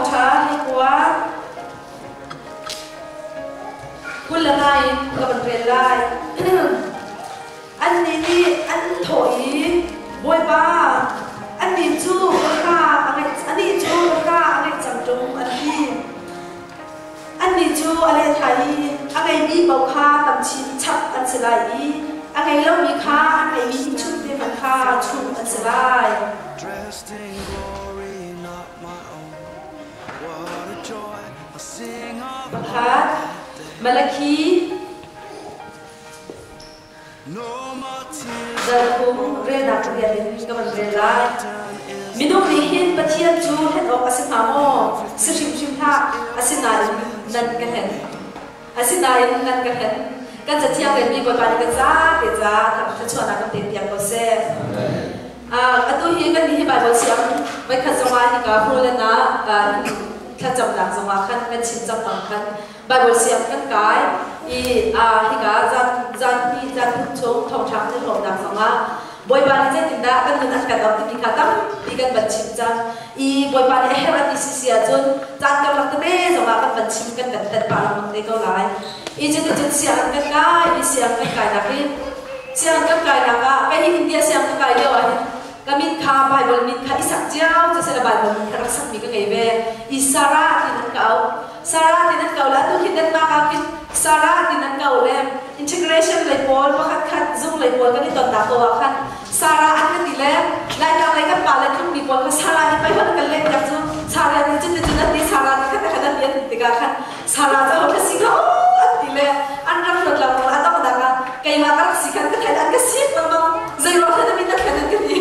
Thawngṭha 19 25 in ka van rel lai. Annih nih an thawh i, Bawipa, annih cu pahra a ngeih anih cu pahra a ngeih cang ṭung, an ti. Annih cu a leh hna i a ngeimi paoh kha tam chin chap an si lai i a ngei lomi kha an ngeimi hmuhchunte hmanh kha chuh an si lai. Dressed in glory, not my own. What a joy, I'll sing of Pakhat, Malakhi No more tears. Zarhkum relnak rian in ka van rel lai. Minung nih hin Pathian cu hlen awk a si hnga maw? Si hrimhrim hlah. Asinain nan ka hlen. Asinain nan ka hlen. Kan cathiang relmi Bawipa nih kan zapi ca thluachuahnak kan pek piak ko seh. Atu hi kan nih hi Bible siang voikhat zongah hika Holland ah thlacamnak zongah khan kan chim cang bang khan Bible siang kan kai i hika zan zan hnih zan thum chung thawngṭha kan i hlawmnak zongah Bawipa nih zeitindah kan nun an kan auh timi kha tampi kan van chim cang i Bawipa nih a herh a ti si si ahcun caan karlak tete zongah kan van chim kan kan tet pah lengmang te ko lai. I cuticun sianginn kan kai i siang kan kainak hi sianginn kan kainak ah kei hi India siang ka kai lio ah hin ka min kha Bible min kha i sak cio cu sila Bible min kha rak sakmi ka ngei ve i Sarah ti nan ka auh. Sarah ti nan ko le atu hi Denmark ah khin Sarah ti nan ko le integration lei pawl pakhat khat zung lei pawl kan i tonnak ko ah khan Sarah an kan ti le Laitlang lei kan pa le tlungmi pawl kha Sarah nih pei hon kan leh piak cu Sarah nih cun cun an ti Sarah nih khat khat an ti an ti tikah khan Sarah cu ho si kha an ti le an rak ruat lo a donghnak ah keimah ka rak si khan ka theih an ka sik lengmang zei ruang khan min na thlen an ka ti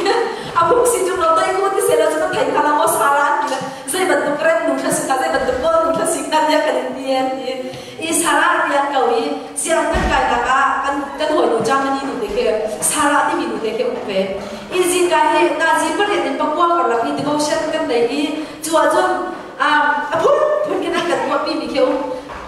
a phung si tung lo doi ku ti se lo cu ka thei kha lo Sarah an ti le zei bantuk rem nu kha si ka zei bantuk kawl nu kha si ka tiah kan in ti an ti i Sarah tiah ko i siang kan kai nak ah kan kan hawi nu Germany nu te khi Sarah timi nu te khi um ve i zingka hi nazi pariat in pakua karlak hi devotion kan nei i cu ahcun a phun phun khin an kan tuahpi mi khi um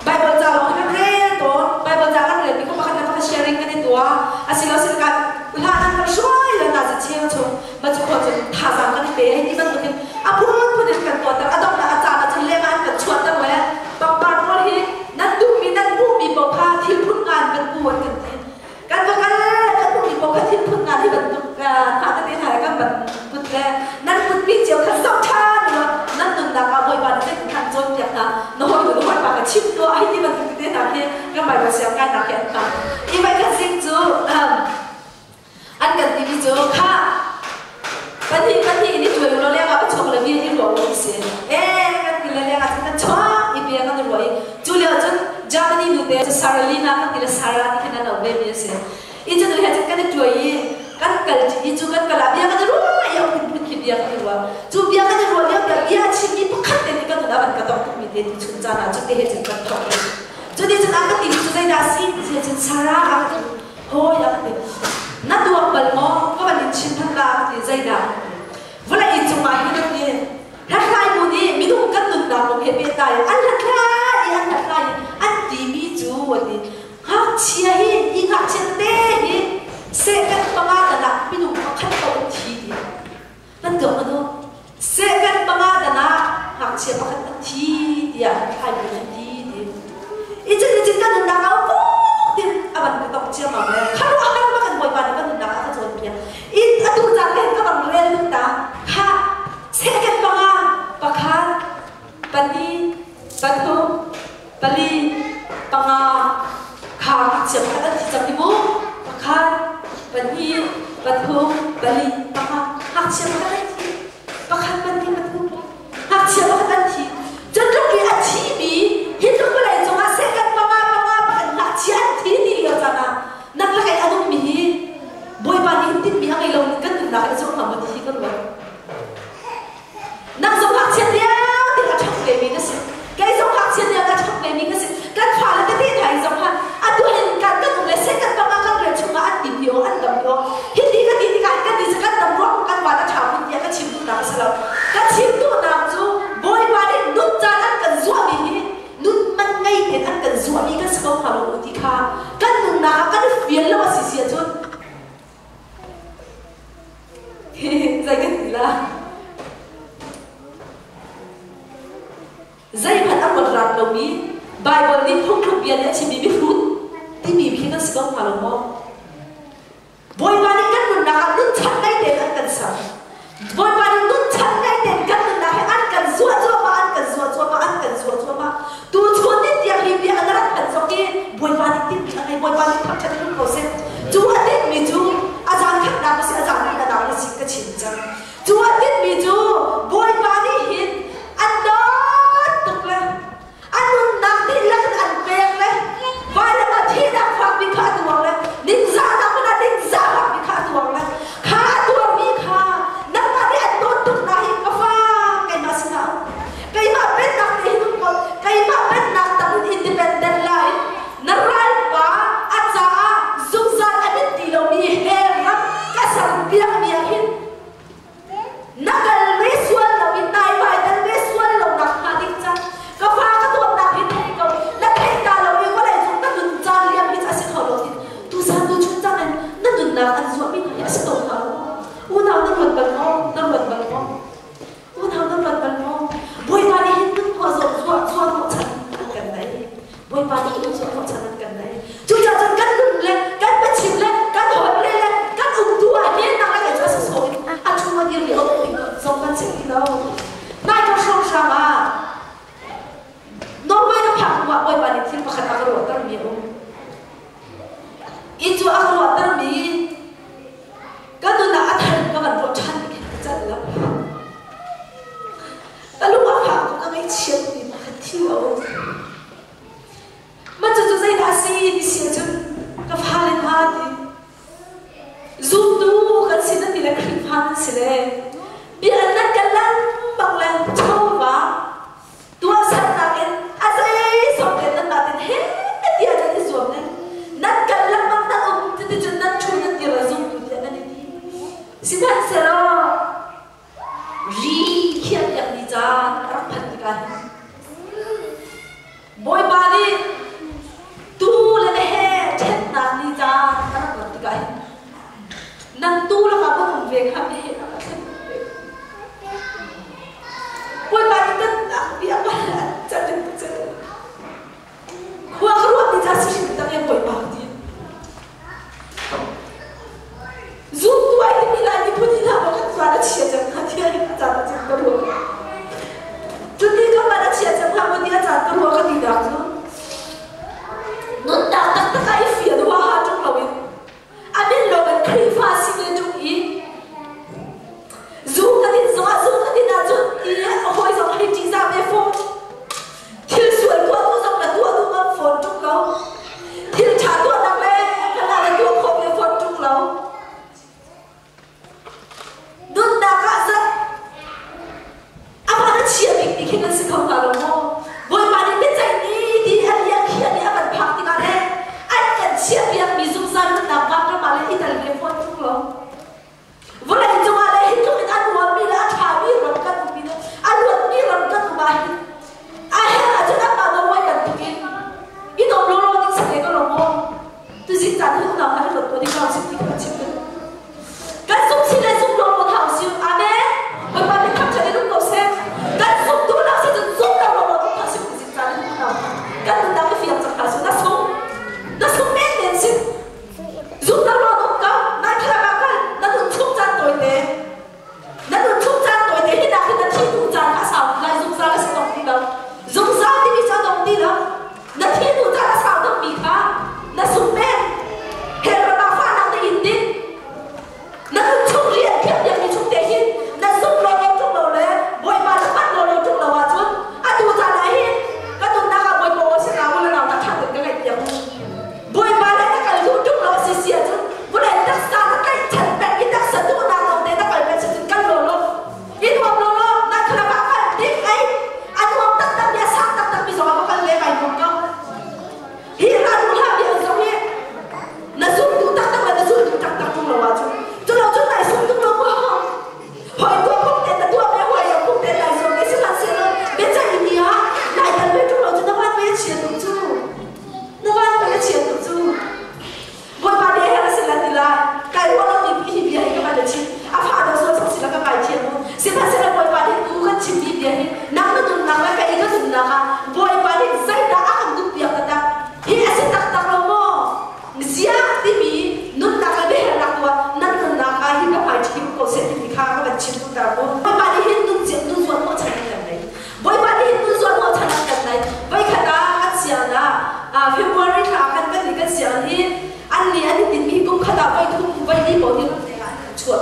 Bible ca lawng kan rel tawn Bible ca kan rel mi kha pakhat le pakhat sharing kan i tuah asilo sin kan hlan an kan hruai le nazi cheu chung ma cu khua cun thazaang kan i pe hei ti bantukin a phunphun in kan tuahter a donghnak a caan ah cun leng ah an kan chuahter le pangpar pawl hi nan duhmi nan hmuhmi paoh kha thil phun nga in kan pu an kan ti kan va kal kan hmuhmi paoh kha thil phun nga hi bantuk hna tete hna le kan van put le nan putmi cio kha zoh ṭhan ulaw nan nunnak ah Bawipa nih zeitin khan cawnpiak hna na hawi nu na hawipa kha chim tuah hei ti bantuk tete hna khi kan Baibal siang kainak hi an hmang i voi khat zing cu An kan timi cu khah pahnih pahnih in i ṭuai ulaw lengah va chuak le mi i ruah u ti si. Ee kan ti le lengah cun kan chuak i bia kan i ruah i cu lio cun Germany nute cu Saralina kan ti le Sarah ti khin an auh ve mi a si. I cu he cun kan i ṭuai i kan kal i cu kan kal ah bia kan i ruah i a phunphun khi bia kan i ruah. Cu bia kan i ruah lio bia a chimmi pakhat te nih kan nun a van ka tong tukmi te tu chun caan ah cu te he cun kan thawk i cu ti cun a ka timi cu zeidah a si ti cun Sarah a ka ti. Hawi a ka ti. Na tuak bal maw? Ka van in chim than la ka ti. Zeidah? Vawlei cungah hin a ti. Hlathlai bu nih minung kan nunnak kong he pehtlai an hlathlai i an hlathlai i an timi cu a ti. Ngakchia hi hi ngakchia tete hi second panga dan ah minung pakhat ko an thi ti. Nan tuak ma dawh? Second panga dan ah ngakchia pakhat an thi tiah hlathlai bu nih an ti ti. I cun nicun kan nunnak ah fuk tin a van ka tong ciammam le khuaruahhar bak in Bawipa nih kan nunnak ah a ka cawnpiak. In atu caan te ka bang rel ding ta kha second panga pakhat pahnih pathum pali panga kha ngakchia pakhat an thi cang ti mu pakhat pahnih pathum pali panga ngakchia pakhat an thi pakhat pahnih pathum ngakchia pakhat an thi cu tluk i a thimi hi tluk vawlei cungah second panga panga pakhat ngakchia an thi ti lio caan ah nak lakai a nungmi hi Bawipa nih hin tinhmi a ngei lo kan nunnak in a zung hnga maw ti hi ka ruat Nang zong ngakchia tiang a ṭhang vemi na si. Kei zong ngakchia tiang a ṭhang vemi ka si. Kan fale tete hna in zong khan atu hin kan kan um le second bang ah kan rian chungah an tim lio an dam lio. Hiti ka ti tikah kan ti kan dam ruang kan van a ṭha kun tiah ka chim duhnak a si lo. Ka chim duhnak cu Bawipa nih nun caan an kan zuahmi hi nun man ngei tein an kan zuahmi kan si ko hnga lo ti kha kan nunnak ah kan i fial lo a si si ahcun Zei kan ti la? lomi Baibal nih phungthluk bia nih a chimmi mihrut timi khi kan si ko hnga lo maw? Bawipa nih kan nunnak ah nunchan ngei tein an kan ser. Bawipa nih nunchan ngei tein kan nunnak hi an kan zuah cuahmah, an kan zuah cuahmah, an kan zuah cuahmah. Tu chun ni tiang hi bia an rak phan zok i Bawipa nih tinhmi a ngei, Bawipa nih thangṭhat in um ko seh. Cu a tinhmi cu a zan khatnak a si, a zan hnihnak a si ka chim cang. Cu a tinhmi cu Bawipa nih hin an dawt tuk le a nunnak dihlak in an pek le vailam ah thihnak fakmi kha a tuar le ningzahnak hmanh ah ningzah fakmi kha a tuar le kha a tuarmi kha nangmah nih an dawt tuk na hi ka fa keimah sinah keimah pennak te hin um ko keimah pennak tang in independent lai na ralpa a caah zungzal a mit ti lomi he ram ka ser piakmi ah hin Na kal ve sual lo i naivai dal ve sual lo nak hnga ding ca ka fa ka dawtnak hi thei ko na theih ta lo i vawlei cung na nun caan liam hi a si kho lo ti tusan tu chun cang in na nunnak an zuahmi hna hi a si ko hnga lo unau na ruat bal maw na ruat bal maw unau na ruat bal maw Bawipa nih hin nun tuah zuah zuah zuah hnawhchan an kan nei Bawipa nih nun zuah hnawhchan an kan nei Cucaah cun kan nun le kan biachim le kan holh le le kan umtu ah hin nang le kei cu a sawsawh in a thu a dir i a um ding zong kan chim ti lo. Nai ka hrawnghrang ah Norway ka phak hnu ah Bawipa nih thil pakhat a ka ruahtermi a um. I cu a ka ruahtermi ka nun ah a thar ka van ruah ṭhan ti khin ka celh lo. Ka lung a fak tuk ka ngaihchiat mi pakhat thil a um. Mah cucu zeidah a si ti si ahcun ka fale hna ti zumtu kan si nan ti le Khrihfa nan si le bia nan kan lengmang le chawva tuahsernak in a zeizong te nan mah tin he tiah nan i zuam le nan kal lengmang nan um cuticun nan ṭhu nan dir le zumtu tiah nan i ti sihmanhsehlaw ri khiahpiak ni caan a rak phanh tikah hin Bawipa nih tuu le meheh ṭhennak ni caan a rak rat tikah hin nan tuu lakah kan um ve kha meheh a ka thlen ve. Bawipa nih kan nak bia an cat in ka cat. Khua ka ruat ni ca si hrim tak e Bawipa ka ti. Zumtu ai timi lai miphun hi hna maw kan caan a chia cang hnga tiah a caan a cim ka ruah. Cuti ka man a chia cang hnga maw ti a caan ka ruah ka ti dak cu. Nunnak taktak ah i fian huaha ṭung loin a min lo kan Khrihfa si ve ṭung i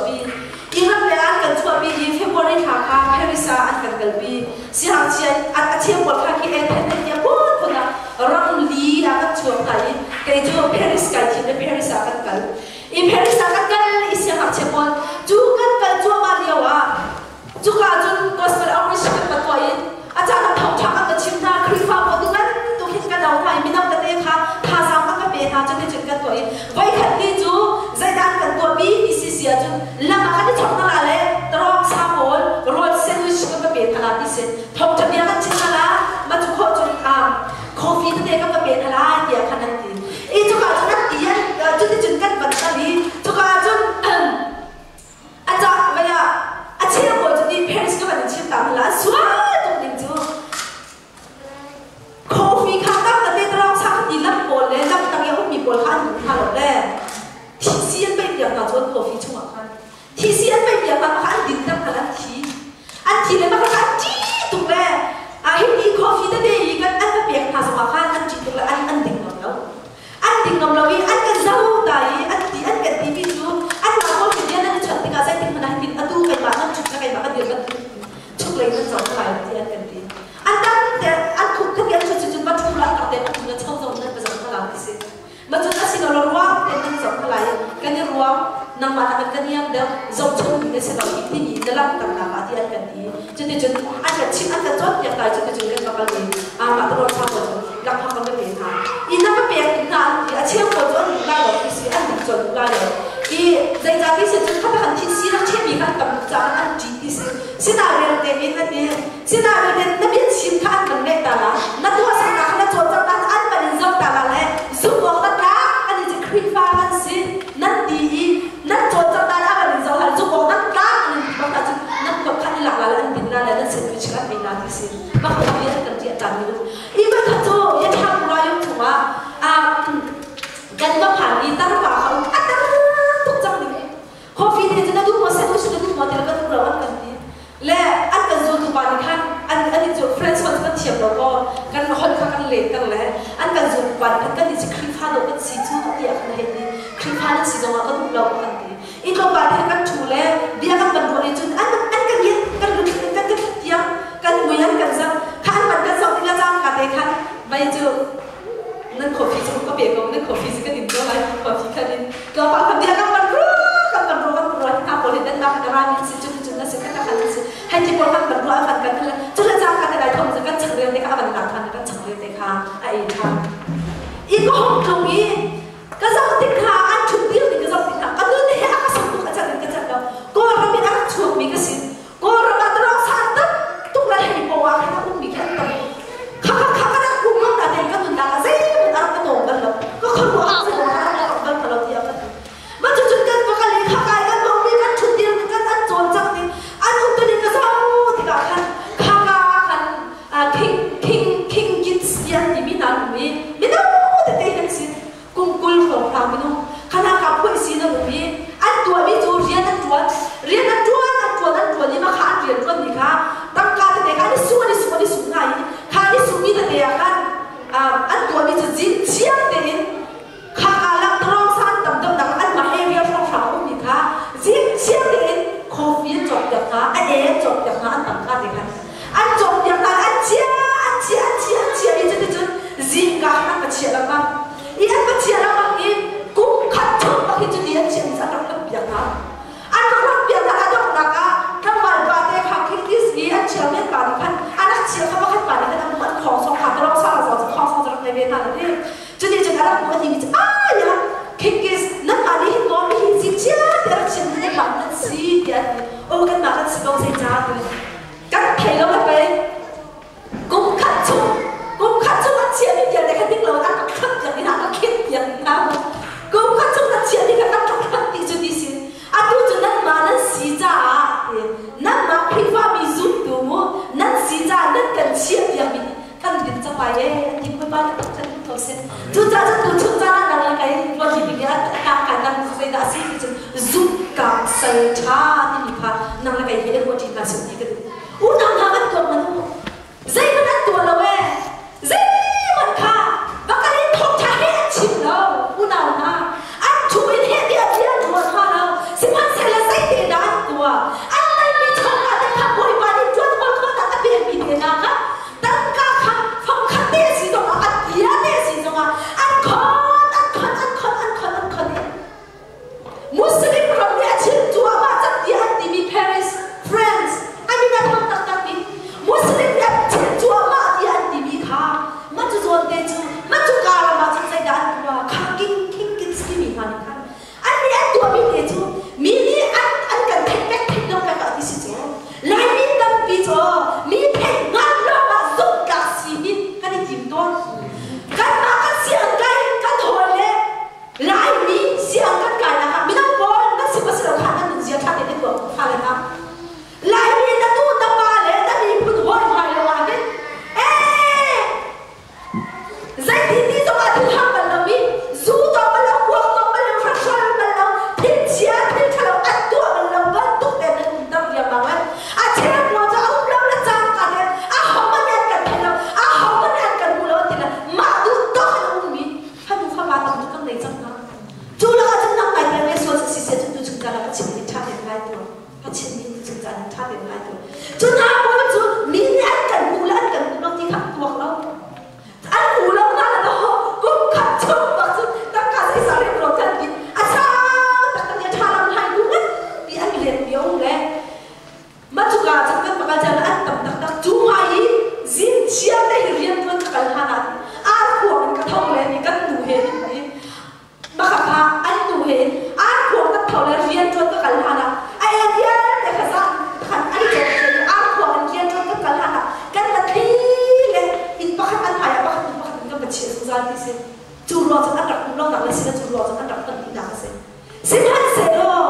chuahpi. I ramleng ah an kan chuahpi i February thla kha Paris ah an kan kalpi. Siangngakchia a cheu pawl kha khi Athens an tiah phunphun ah ram li ah kan chuak hna i kei cu Paris kai thim le Paris ah kan kal. I Paris ah kan kal i siangngakchia pawl cu kan kal cuahmah lio ah cuka cun gospel outreach kan va tuah i a caan ah thawngṭha kan va chim hna. Khrihfa pawl tu bantuk hin kan au hna i mino tete kha thazaang kan va pe hna. Cuticun kan tuah i voikhat ni cu zeidah an kan tuahpi ti si si ahcun lam ah kan i chawk hna la le tarawng sa pawl rawl sandwich kan va pe hna la ti si. Thawngṭha bia kan chim hna la, mah cu khawh cun coffee tete kan va pe hna lai tiah khan an ti. I cuka cun an ti cuticun kan van kal i cuka cun a cah vai ah a cheu pawl cu ti Paris ka van in chim ta hna la sual tuk ding cu coffee kha tam tete tarang sa kha ti lam pawl le lam tang i a ummi pawl kha an duh hna lo le thisi an peih piak hna cun coffee chungah khan thisi an peih piak hna kha an din ter hna an thi an thi le mah kha an ṭi tuk le a hi ti coffee tete i kan an va pek hna zongah khan an ṭi tuk le an an ding ngam lo an ding ngam lo i an kan zo ta i an ti an kan timi cu anmah pawl khi bia nan i chawnh tikah zeitik hmanh ah hitin atu keimah nan chuk le keimah ka dir kan chuk lei nan zo lai ti an kan ti an tam te an khuk khat an chut cun va thu la tak te an na cho zo nan va zo khala ti si ma cun a si lo ruang te nan zo khala i kan i ruang nangmah na kan kan iang deuh zo chung mi na si lo hi timi na lang tam nak ah ti an kan ti cuticun an kan chimh an kan cawnpiak ta cuticun kan va kal i amah te rawl pawl cu lakphak kan va pe hna i na va pek hna an ti a cheu pawl cu an duh lai lo ti si an duh colh duh lai lo i zeicah ti si cun kha kan thin si rak ṭhemi kha an tam tuk caah an ṭih ti si sinah relte in an ti sinah relte na bia chim kha an kan ngaih ta la na tuahsernak kha na cawlcangh ta an van in zoh ta la le zumh awk na tlak an i cu Khrihfa kan si nan ti i nan cawlcangh ta a van in zoh hal zumh awk nan tlak an in ti bak ahcun nan kut kha i lak la le an din la le nan sandwich kha an ei la ti si mah kha bia an kan ṭiah ta mi i va kha cu yatha murayung chungah kan va phan i tarpa kha um a tar tuk cang ding coffee te cu na duh maw sandwich na duh maw ti le ka duh lo an kan ti le an kan zultu pa nih khan an an cu French holh kan thiam lo kaw kan holh kha kan let ter le an kan zultu pa nih khan kan nih cu Khrihfa dawh kan si cu tiah khan a hei ti Khrihfa nan si zongah ka duh lo kan ti i tlawmpal te kan ṭhu le bia kan van ruah i cun an an kan yin kan kan kan kan tiang kan mui an kan zang kha an van kan zoh ti la cang ka te khan mei cu nan coffee cu ka pe ko nan coffee cu kan in ko lai coffee khan in tlawmpal khan bia kan van ruah kan van ruah kan ruah hna pawl hi nan nak kan ra mi si cun cun na si kha khan si hei ti pawl kan van ruah kan kan cu le cang ka te dai thom kan changreu te kha a van lak than kan changreu te kha a ei than i ka hong tlung i ka zoh tik hna an ṭhut dir ning ka zoh tik hna ka nun he a ka sung tuk a can in ka can lo Kawlram in a rak chuakmi ka si Kawlram ah tarong san tam tuk le hei po ah khan a ummi khi an tam kha kha kha ka rak um ko na tein ka nunnak ah zeihmanh a rak ka tawng bal lo ka khuaruah ah zeiruang ah a rak bal lo tiah ka ti mah cucun kan va kal i kha kai kan hong kan ṭhut dir ning kan an cawlcangh ning an umtuning ka zoh tikah khan kha ka khan king king king kids tiah timi hna an um i mino tete an si kum 20 hrawnghrang minung khana ka phuai si na um i an tuahmi cu rian an ṭuan rian an ṭuan an ṭuan an ṭuan i mah kha an rian ṭuanmi kha tangka tete kha an i su an i su an i su hna i kha an i sumi tete ah khan an tuahmi cu zing chiang tein khaka lamtarong san tam deuhnak anmah area hrawnghrang a ummi kha zing chiang tein coffee an cawkpiak hna a e an cawkpiak hna an tangka te khan an cawkpiak hna an chia an chia an chia an chia i cuticun zingka khan an va chiah lengmang i an va chiah lengmang i kum khat chung bak hi cuti an chiah mi cu an rak lampiak hna an rak lampiak hna a donghnak ah tlangval pa te kha Kingis i an chia men pa nih khan a rak chia kha pakhat pa nih khan a hmuh an khawng song kha tarong sang zo cu khawng song cu rak nei ve hna na ti Cuti cun a rak hmuh a timi cu ah ya Kingis nanmah nih hin maw mihin zing chia te rak chim hi nanmah nan si tiah an ti. Oh kanmah kan si ko zeicah ti kan thei lo le pei kum khat chung kum khat chung an chiahmi vialte kha ding lo an rak khamh piak ding an rak khin piak ding hna kum khat chung nan chiahmi kha kan rak khamh ti cu ti sin atu cu nanmah nan si caah nanmah Khrihfami zumtu mu nan si caah nan kan chiah piakmi kan din cang lai e an ti pa na tak kan ko sin cu ca cu tu chung caan ah nang le kai ruat hi bik a tak kai nang zeidah a si ti cun zuk ka sal tha timi kha nang le kai hi ruat hi hna sin ti ka duh unau hna kan tuak man u zeihmanh an tuah lo e zeihmanh kha bakal in thawng tha he an chim lo unau hna an thu in he ti a bia ruat hna lo sihmanhsehlaw zeiti um lai tu. Cu hna pawl cu mi nih an kan hmuh le an kan hmuh lo ti kha an tuak lo. An hmu lo na le kum khat chung bak cu tangka zeizah riantuan kan ti. A sau taktak i a ṭha lam hai bu nganpi an let mi a um le mah cuka ah cun kan va kal caan an tam taktak. Cu hmai i zing chiar te hi riantuan ka kal hlan ah arkhuang in ka tho le ni kan nu he hin ti Makhakha an nu he in arkhuang kan tho le rianṭuan ka kal hlan ah a el vialte kha zan khan an i cawk i arkhuang in rianṭuan kan kal hlan ah kan va thli le inn pakhat an hmai ah pakhat hnu pakhat in kan va chiah zungzal ti si. Cu ruang cun an rak um lonak le si cu ruang cun an rak ton dihnak a si. Sihmanhsehlaw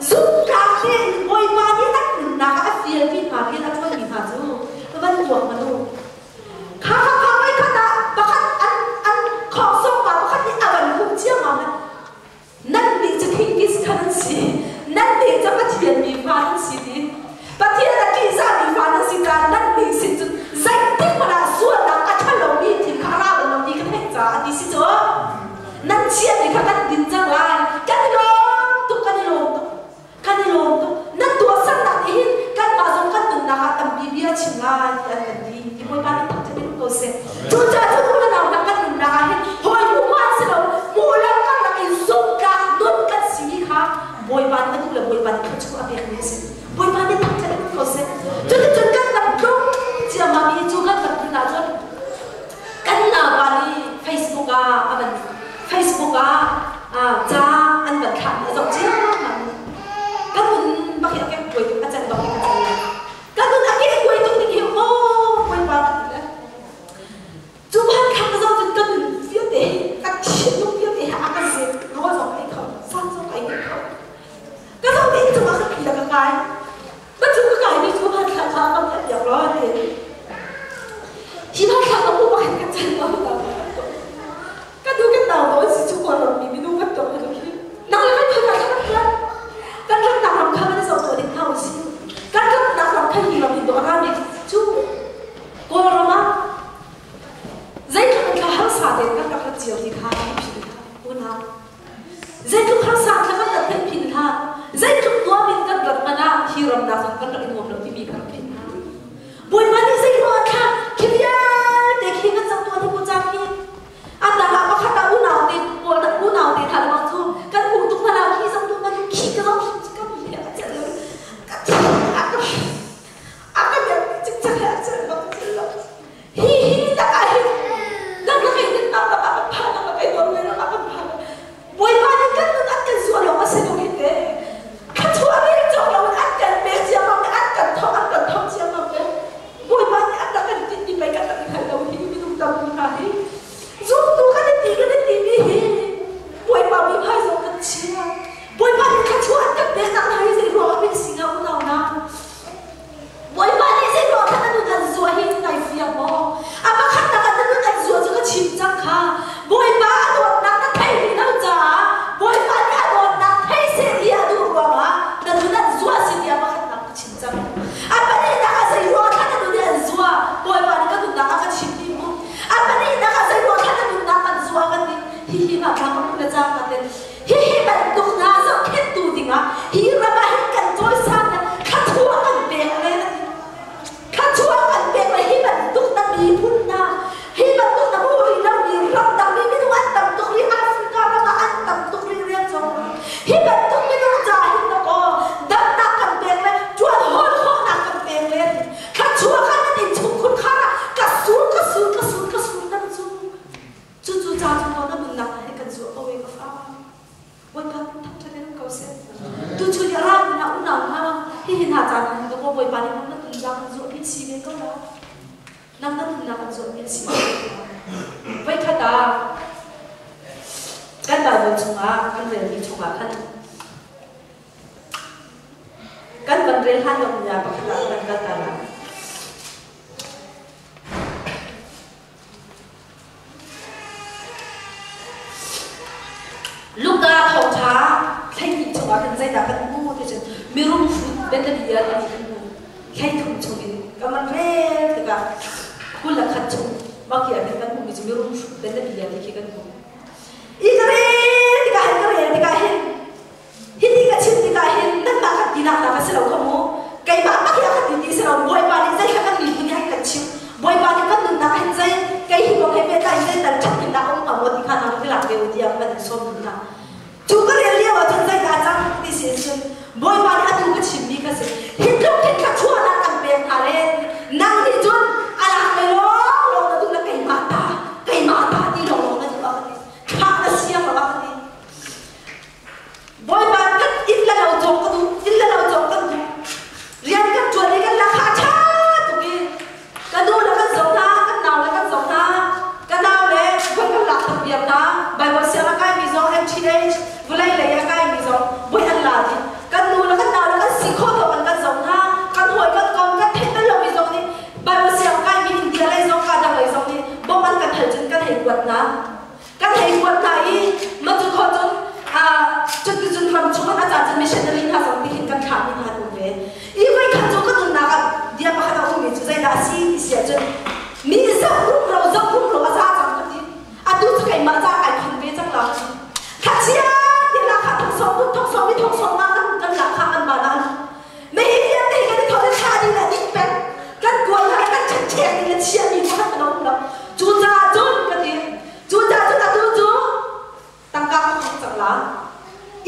zumhtlak tein Bawipa nih an nunnak ah a fialmi hna rian a ṭuanmi hna cu van tuak hmanh u. Kha kha kha voikhat ah pakhat an an khawngsawng pa pakhat nih a van hmuh ciammam ah nan nih cu thingkis kha nan si nan nih cu Pathian mi fa nan si ti Pathian a ṭihzah mi fa nan si caah nan nih sin cun zeitik hmanh ah sualnak a ṭha lomi thil kha a ra bal lo ti ka theih caah a ti si cu nan chiatmi kha kan din cang lai kan i lawm tuk kan i lawm tuk Kan i lawm tuk. Nan tuahsernak nih hin kanmah zong kan nunnak ah tampi bia chim lai ti an kan ti. Ti Bawipa nih thangṭhat in ko seh. Cucaah cu nu le nau hna kan nunnak ah hin hawi hmuh hmanh si lo, hmuh lo karlak in zumhtlak nun kan simi kha Bawipa nih a duh le Bawipa nih thluachuah a pekmi a si. Bawipa nih thangṭhat in ko seh. Cuticun kan rak tlung ciammam i cu kan rak tlun ahcun kan naupa nih Facebook ah a van Facebook ah ca an van thlahmi a zoh ciammam. Ka nun bak hi a kekkuai tuk, a can bak hi ka can lai. Ka nun a kekkuai tuk ning hi maw Bawipa ka ti le. Cu ban kha ka zoh cun ka nun vialte hi ka thinlung vialte hi a ka zet. Rawl zong ka ei kho, san zong ka ei kho. Ka zoh te cungah ka phi le ka kai. Ka cu ka kai mi cu hmanthlak kha a ka phat piak rua ti. Hi hmanthlak ka hmuh bak hin ka can lo ta. Ka nu kan nau lo si cu Kawlram mi minung kan tok hi khi. Nang le kan phun ah kan rat. Kan ratnak ram kha kan i zoh tuah ding hna usih. Kan ratnak ram kha hi ram in dawh a rami cu Kawlram ah zeitluk in thla harsa tein kan rak rat cio ti kha kan philh hna. Unau. Zeitluk harsa thla kan rat kan philh hna. Zeitluk nuam in kan rat hmanh ah hi ram nak zong kan rak i nuam lo timi kha rak philh hna. Bawipa nih zeiruang ah thla khi vialte khi kan zoh tuah ti ku cang hi. A dang ah pakhat ah unau te pawl unau te hna bang cu kan hmuh tuk hna lo khi zoh tuah man khi ka zoh ka mi a celh lo ka thi a ka a ka biak cikcek he a celh bak celh lo. Hi hi tak ah hin nang la kai nan nak ah kan phan nak kai nuam le nak ah kan phan. Bawipa nih kan nun an kan zuah lo a si lo hi te. Thluachuah rel cawk lo in an kan pek ciammam le an kan thawk an kan thawk ciammam le Bawipa nih an rak kan tinh ti pei kan rak i hngalh lo hi minung tampi hna hi zumtu kan i ti kan i timi hi Bawipa mithmai zong kan chia. Bawipa nih thluachuah an kan pek nak hna hi zei ruang ah min si hnga unau hna. Bawipa nih zei ruang khan na nun an zuah hi nai fiang maw? A pakhatnak ah na nun an zuah cu ka chim cang kha. Bawipa a dawtnak na theih rih lo caah Bawipa nih a dawtnak thei seh ti a duh ruangah na nun an zuah si tiah pakhatnak ka chim cang. A pahnihnak ah zei ruang khan na nun hi an zuah? Bawipa nih ka nunnak a ka chim ti mu. A pahnihnak ah zei ruang khan na nunnak an zuah kan ti. Hihi mah thla ka hmuh le cangka ten Hihi bantuk hna zohkhenhtu dingah hi ram ah hin kan cawisan le thluachuah kan pek le thluachuah kan pek le hi bantuk na miphun hna hi bantuk na hmuh rih lomi ramdang mi minung an tam tuk rih Africa ram ah an tam tuk rih rian cawng hi bantuk minung ca hin na kaw damnak kan pek le ṭuan hawl khawhnak kan pek le thluachuah kan nan innchungkhur khar ah ka sur ka sur ka sur ka sur nan cu Cucu ca cu maw na nunnak he kan zuah ko e ka fa. Bawipa thangṭhat in ko seh. Tuchun i a rami hna unau hna hihi hna caan ah hin dawkaw Bawipa nih nang na nunnak an zuahmi a si ve ko la. Nang na nunnak an zuahmi a si ve ko la. Voikhat ah kan Bible chungah kan relmi chungah khan kan van rel hlan lo nia pakhat ah kan kal ta la. Luka thawngṭha 12 chungah khan zeidah kan hmu ti cun mirum hrut bianabia timi kan hmu. 13 chungin ka man rel tikah 21 chung mah khi ah khan kan hmuhmi cu mirum hrut bianabia ti khi kan hmu. I ka rel tikah hin ka rel tikah hin hiti ka chim tikah hin nanmah kan tinak nak a si lo kha mu. Keimah tak hi a kan ve. I voi khat cu ka nunnak ah bia pakhat a ummi cu zeidah a si ti si ahcun mi zoh rumro zoh rumro a za cang ka ti. Atu cu keimah ca kai khan ve cang la ka ti. Thachia ti la kha thong sawm kun thong sawm i thong sawm nga kan kan la kha kan ba na. Me hi vialte hi kan i thawh le thla ding le dik peng kan kual hna kan ṭhenṭhek ding le chia mi pakhat kan um lo. Cucaah cun ka ti. Cucaah cun atu cu tangka ka hmang cang la.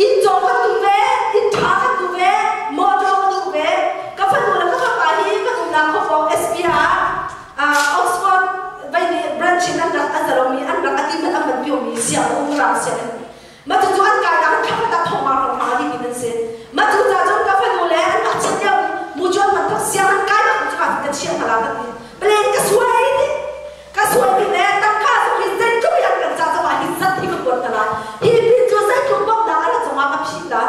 Inn caw kan duh ve, inn ṭha kan duh ve, motor ka duh ve. Ka fanu le ka fapa hi kan umnak khuafawng SPR Oxford vei nih branch in an rak an zalomi an rak atim an van piomi siang um rang siang in ma cu cu an kai nak thang ta thong ma rong ma ding in an si ma cu ca cun ka fanu le an rak chin lio mu chuan man thok siang an kai bak cu ka ka chiah hna la ka ti plen ka suai ti ka suai ti le tangka zong hi zeitluk in an kan ca zong ah hi zat hi ka kuat hna lai hi pin cu zeitluk bawmhnak a rat zong ah ka phit la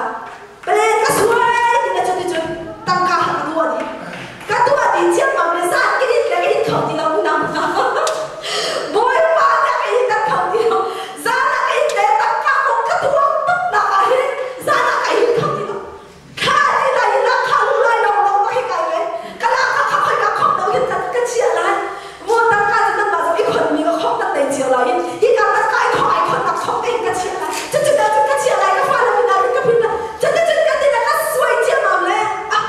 plen ka suai ti le cuti cun tangka ha ka tuah dih ka tuah dih ciammam le zan ka in le ka in kho ti lo unau hna bawipa na ka in kan kho ti lo zan ah ka in le tangka kong ka tuak tuk nak ah hin zan ah ka in kho ti lo kha ti lai in kha lu lai lo lo ma hi kai le ka la ka kha khoi ka khop lo hin ka chia lai mu tangka cu nan mah zong i khon mi ka khop nan nei cio lai hi ka tangka i khong ai khon nak khop te ka chia lai cu cu cu ka chia lai ka fa le min ka pin cu cu cu ka ti ka suai ciammam le ah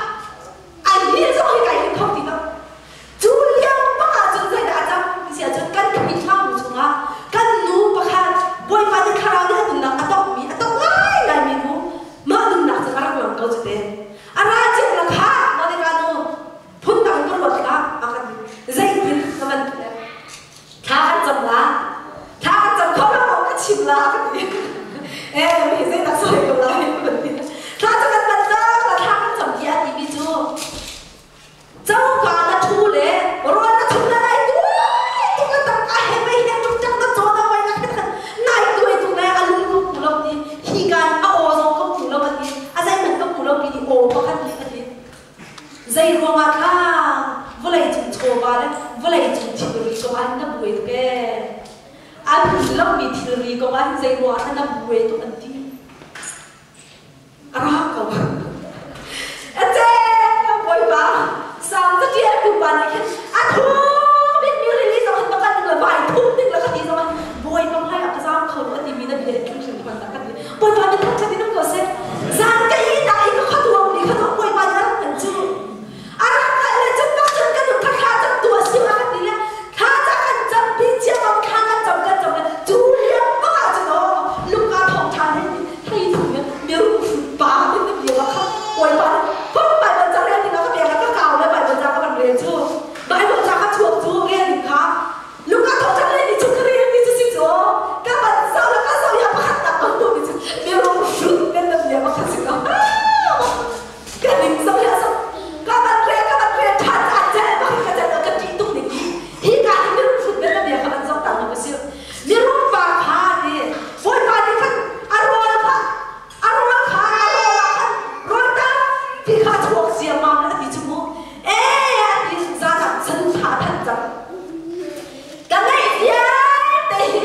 ai hi zong hi kai hin kho ti lo cu lio bak ah cun zeidah a cang ti si ahcun kan Khrihfabu chungah kan nu pakhat Bawipa nih thlarau nih a nunnak a tongmi a tong ngaingai mi nu mah nunnak cu a rak lang ko cu te a ra ciam la kha Monica nu phundang ka ruat hlah a kan ti zeitin ka van ti thla kan cam la thla kan cam kho lo ka chim la ka ti eh mi zeitak sawi ko lai van ti thla cu kan van cam la thla kan cam ti a ti mi cu coka na thu le rawl na chum na nai tuai tuk na tam ka he mei he tuk tak na chaw na vai na khat nai tuai tuk le a lung ka pu lo ti hi kan a aw zong ka pu lo a ti a zeihmanh ka pu lo mi nih aw pakhat nih a ti Zei ruangah kha vawleicung chawva le vawleicung thilri kongah hin na buai tuk ee? An lomi thilri kongah hin zei ruangah khan na buai tuk an ti. A ra ko. Ace, Bawipa, Salm caṭialtu pa nih khin a thuk bikmi rili zong hin pakhat ding le vai thum ding le khati zong ah Bawipa hmai ah ka zaam kho lo a timi na bia hi hrimhrim hman dah ka ti. Bawipa nih thangṭhat in um ko seh. Zan ka ih dah i ka khuatuang mi kha Bawipa nih a rak kan cu. A rak hngalh le cun bak cun kan kha thla cam tu a si a kan ti le thla ca kan cam pi ciammam thla kan cam kan cam le cu liam bak ah cun aw lungka thawngṭha nih thei thum in mirum pa in na bia kha Bawipa nih phun Baibal ca rel ding ah ka pek ka kau le Baibal ca ka van rel cu Baibal ca ka chuak cu rel ding kha Luka thawngṭha le ni cu ka rel mi cu si cu ka van zoh le ka zoh ya pakhat tak ko tu mi cu mirum hrut men na bia pakhat si ko ka ning zoh ya zoh ka van rel ka van rel ṭhan a cel bak ka cel ka ṭih tuk ning hi hi ka hi mirum hrut men na bia ka van zoh tak ma si mirum pa kha ti Bawipa nih khan a rawl kha a rawl kha a rawl ah khan rawl tampi kha chuak ciammam a ti cu mu ee a ti zan ah saduhthah a thanh cang ka ngeih vialte hi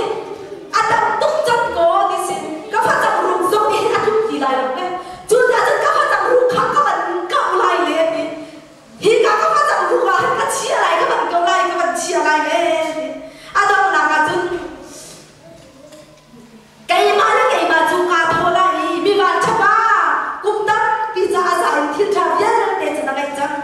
a tam tuk cang ko ti si ka facang rung zong hi a tlum ti lai lo ke cucaah cun ka facang rung kha ka van kauh lai le ti hi ka ka facang rung ah hin ka chia lai ka van ko lai ka van chia lai le ti a donghnak ah cun Keimah le keimah cu kaa thawh lai i mi vanṭha pa kum tampi caah za in thil ṭha vialte cu na ngeih cang.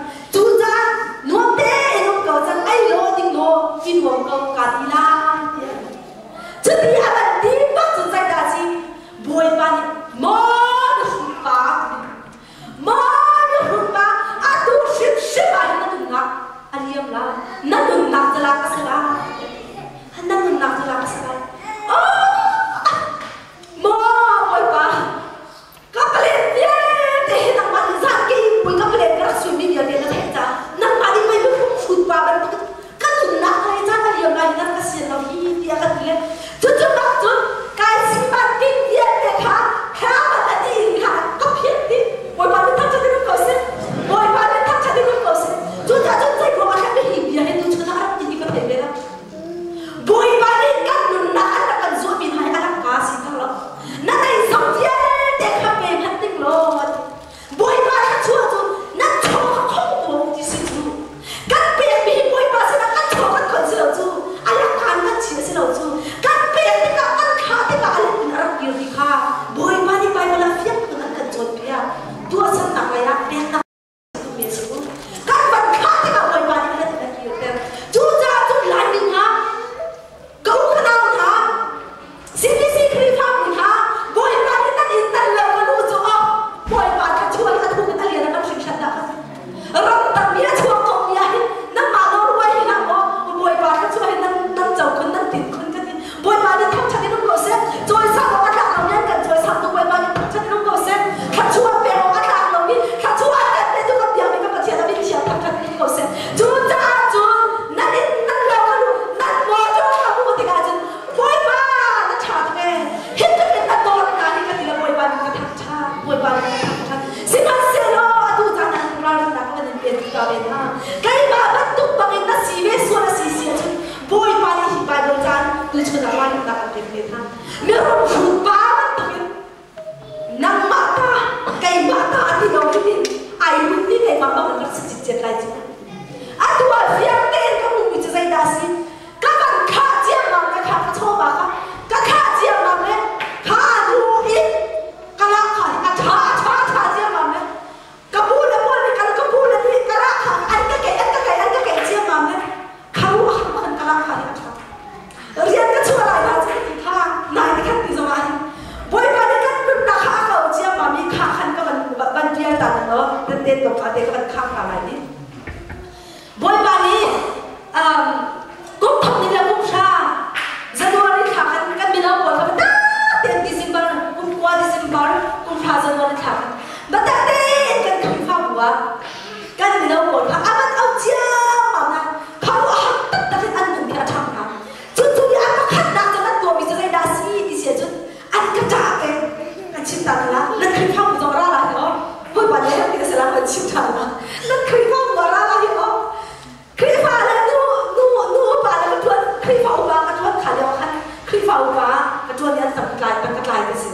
cicet lai cu. Atu ah fiang tein ka hmuhmi cu zeidah a si? Ka van khah ciammam le kha ka chawva kha ka khah ciammam le kha hnu in ka lak kha a ṭha a ṭha a ṭha ciammam le ka pu le pawl nih kan ka pu le nih ka lak kha an ka keih an ka keih an ka keih ciammam le kha ruah kan ka lak kha hi a ṭha. Rian ka chuah lai hna cu ti kha nai te khan ti zong ah hin Bawipa nih kan nunnak kha a ko ciammam i kha khan ka van van ṭial ta ning law nan te tok kha te ka van khang hna lai ni. Bawipa nih kum thong ni le kum hra January thla khan kan mino pawl kha biatak tein December kum kua December kum hra January thla khan biatak tein kan Khrihfabu ah kan mino pawl kha a van auh ciammam na khuaruahhar taktak in an nun hi a ṭhang hna. Cucu i a pakhatnak cu an tuahmi cu zeidah a si ti si ahcun an ka ṭah te an chim ta la nan Khrihfabu zong ra la hi aw Bawipa nih a ti ka si la an chim ṭhan la nan Khrihfabu ah ra la hi aw Khrihfa le nu nu nu upa le ka ṭuan Khrihfa upa ka ṭuan kha lio khan Khrihfa upa ka ṭuan i an tam tlai ka tlai ka si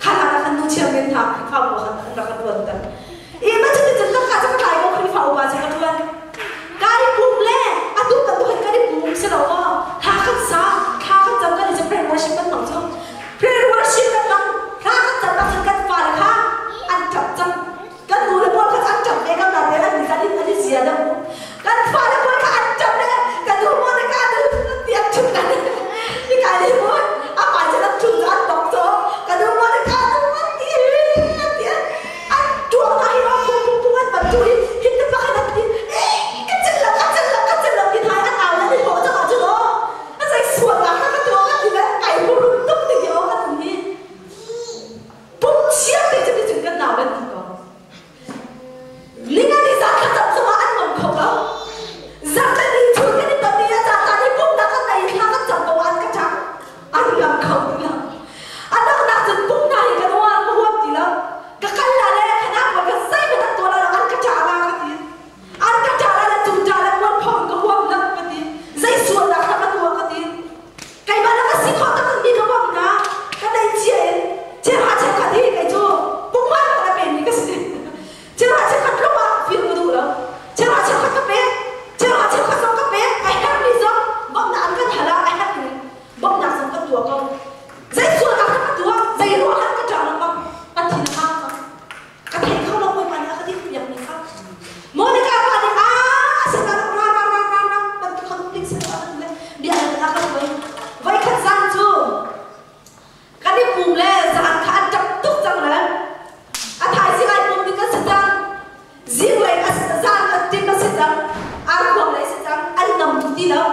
kha hlan ah khan nu chairman hna Khrihfabu ah khan an rak ka ṭuan ter i ma cuti cun ka ka ka tlai ko Khrihfa upa cu ka ṭuan kai pum le atu bantuk hin kan i pum si lo maw thla kan sa thla kan cam kan i cu prayer worship kan hmang cu prayer worship kan hmang thla kan cam ah cun kan fale kha an ṭap cang kan nu le pawl kha an ṭap ve ko na te an an an i zia deuh kan fale pawl kha an ṭap le ka nu maw le ka nu ti an ṭhut kan ni kai le maw a hmai cu an ṭhut an bok caw ka nu maw le ka nu an ti an ti an tuak na hi oh pung pung pung an ban tu hi hin te pakhat an ti ka cel lo ka cel lo ka cel lo ti thai an au le ni ho chang ah cun aw a zei sual nak ka tuah ka ti le kai hurun tuk ti hi aw ka nun hi pum chia te cu cun kan nau le ti ko Ninga ni zan thlacam zongah an ngam kho lo. Zarhte ni chun kan i ton i a caan caan i pumhnak kan nei i thla kan cam ko an ka ṭang. An ngam kho ti lo. A donghnak cun pumhnak hi ka nuam ka huam ti lo. Ka kal la le khanak pawl ka zeihmanh an tuah la lo an ka ṭah la ka ti. An ka ṭah la le cu ṭah le mualpho in ka huam lo ka ti. Zei sualnak dah ka tuah ka ti. Keimah le ka si khawh taktakmi ka bawmh hna. Ka neihcia in chiahra cheukhat hi kei cu pumhman ka pemi ka si. Chiahra cheukhat lung ah fir ka duh lo. Chiahra cheukhat ka pek. Chiahra cheukhat zong ka pek. A herhmi zong bawmhnak an kan hal ah a herhmi bawmhnak zong kan tuah ko. Zei sualnak dah ka tuah? Zei ruah ah ka ṭah lengmang? Ka thin a hang cang. Ka thei kho lo Bawipa nih a ka dikpiakmi kha. Monica pa nih a sinah ra ra ra ra ra bantuk kha ding sin a le bia a ka voi voi khat zan cu kan i pum le zan kha an ṭap tuk cang le a thaizing ai pum ding kan si cang zinglei zan an tim a si cang arkhuang lei si cang an nam duh ti lo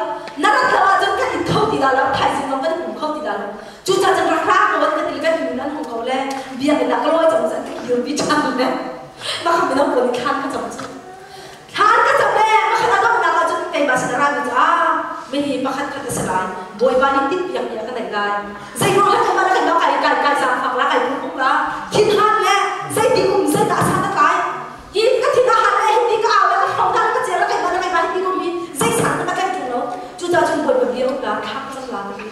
na rat lo ahcun kan in kho ti la lo thaizing zong kan i pum kho ti la lo Cucaah cun rak ra ko an ka ti kan nun an hong ko le biakinn ah ka lawi cang an ka kirpi ṭhan le mah kha mino pawl nih thlan ka cam cu thlan ka cam le pakhat a donghnak ah cun keimah sin a rami cu ah mihi pakhat khat a si lai Bawipa nih tinhpiakmi a ka neih lai zeiruang han kan kan kai kai kai zaangfak la kai phung la thinhan le zeiti um zeidah san a tlai hi ka thin a han le hi ka au le ka hro ka cel la keimah le keimah hi ti kum hi zei san ka kan ṭung lo cucaah cun Bawipa bia um la thla ka cam la ka ti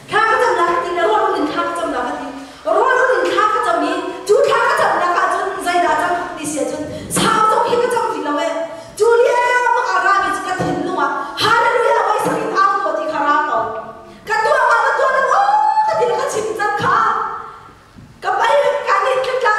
Thla ka cam la ka ti le rawl in thla ka cam la ka ti. Rawl in thla ka cam i cu thla ka camnak ah cun zeidah cam ti si ahcun sau zong hi ka cam ti lo ee. Cu lio ah rami cu ka thinlung ah hallelujah voi sak in au tuah ti kha ra ko. Ka tuah ma ka tuah lo aw ka ti le ka chim cang kha. Ka pai ka nih tla.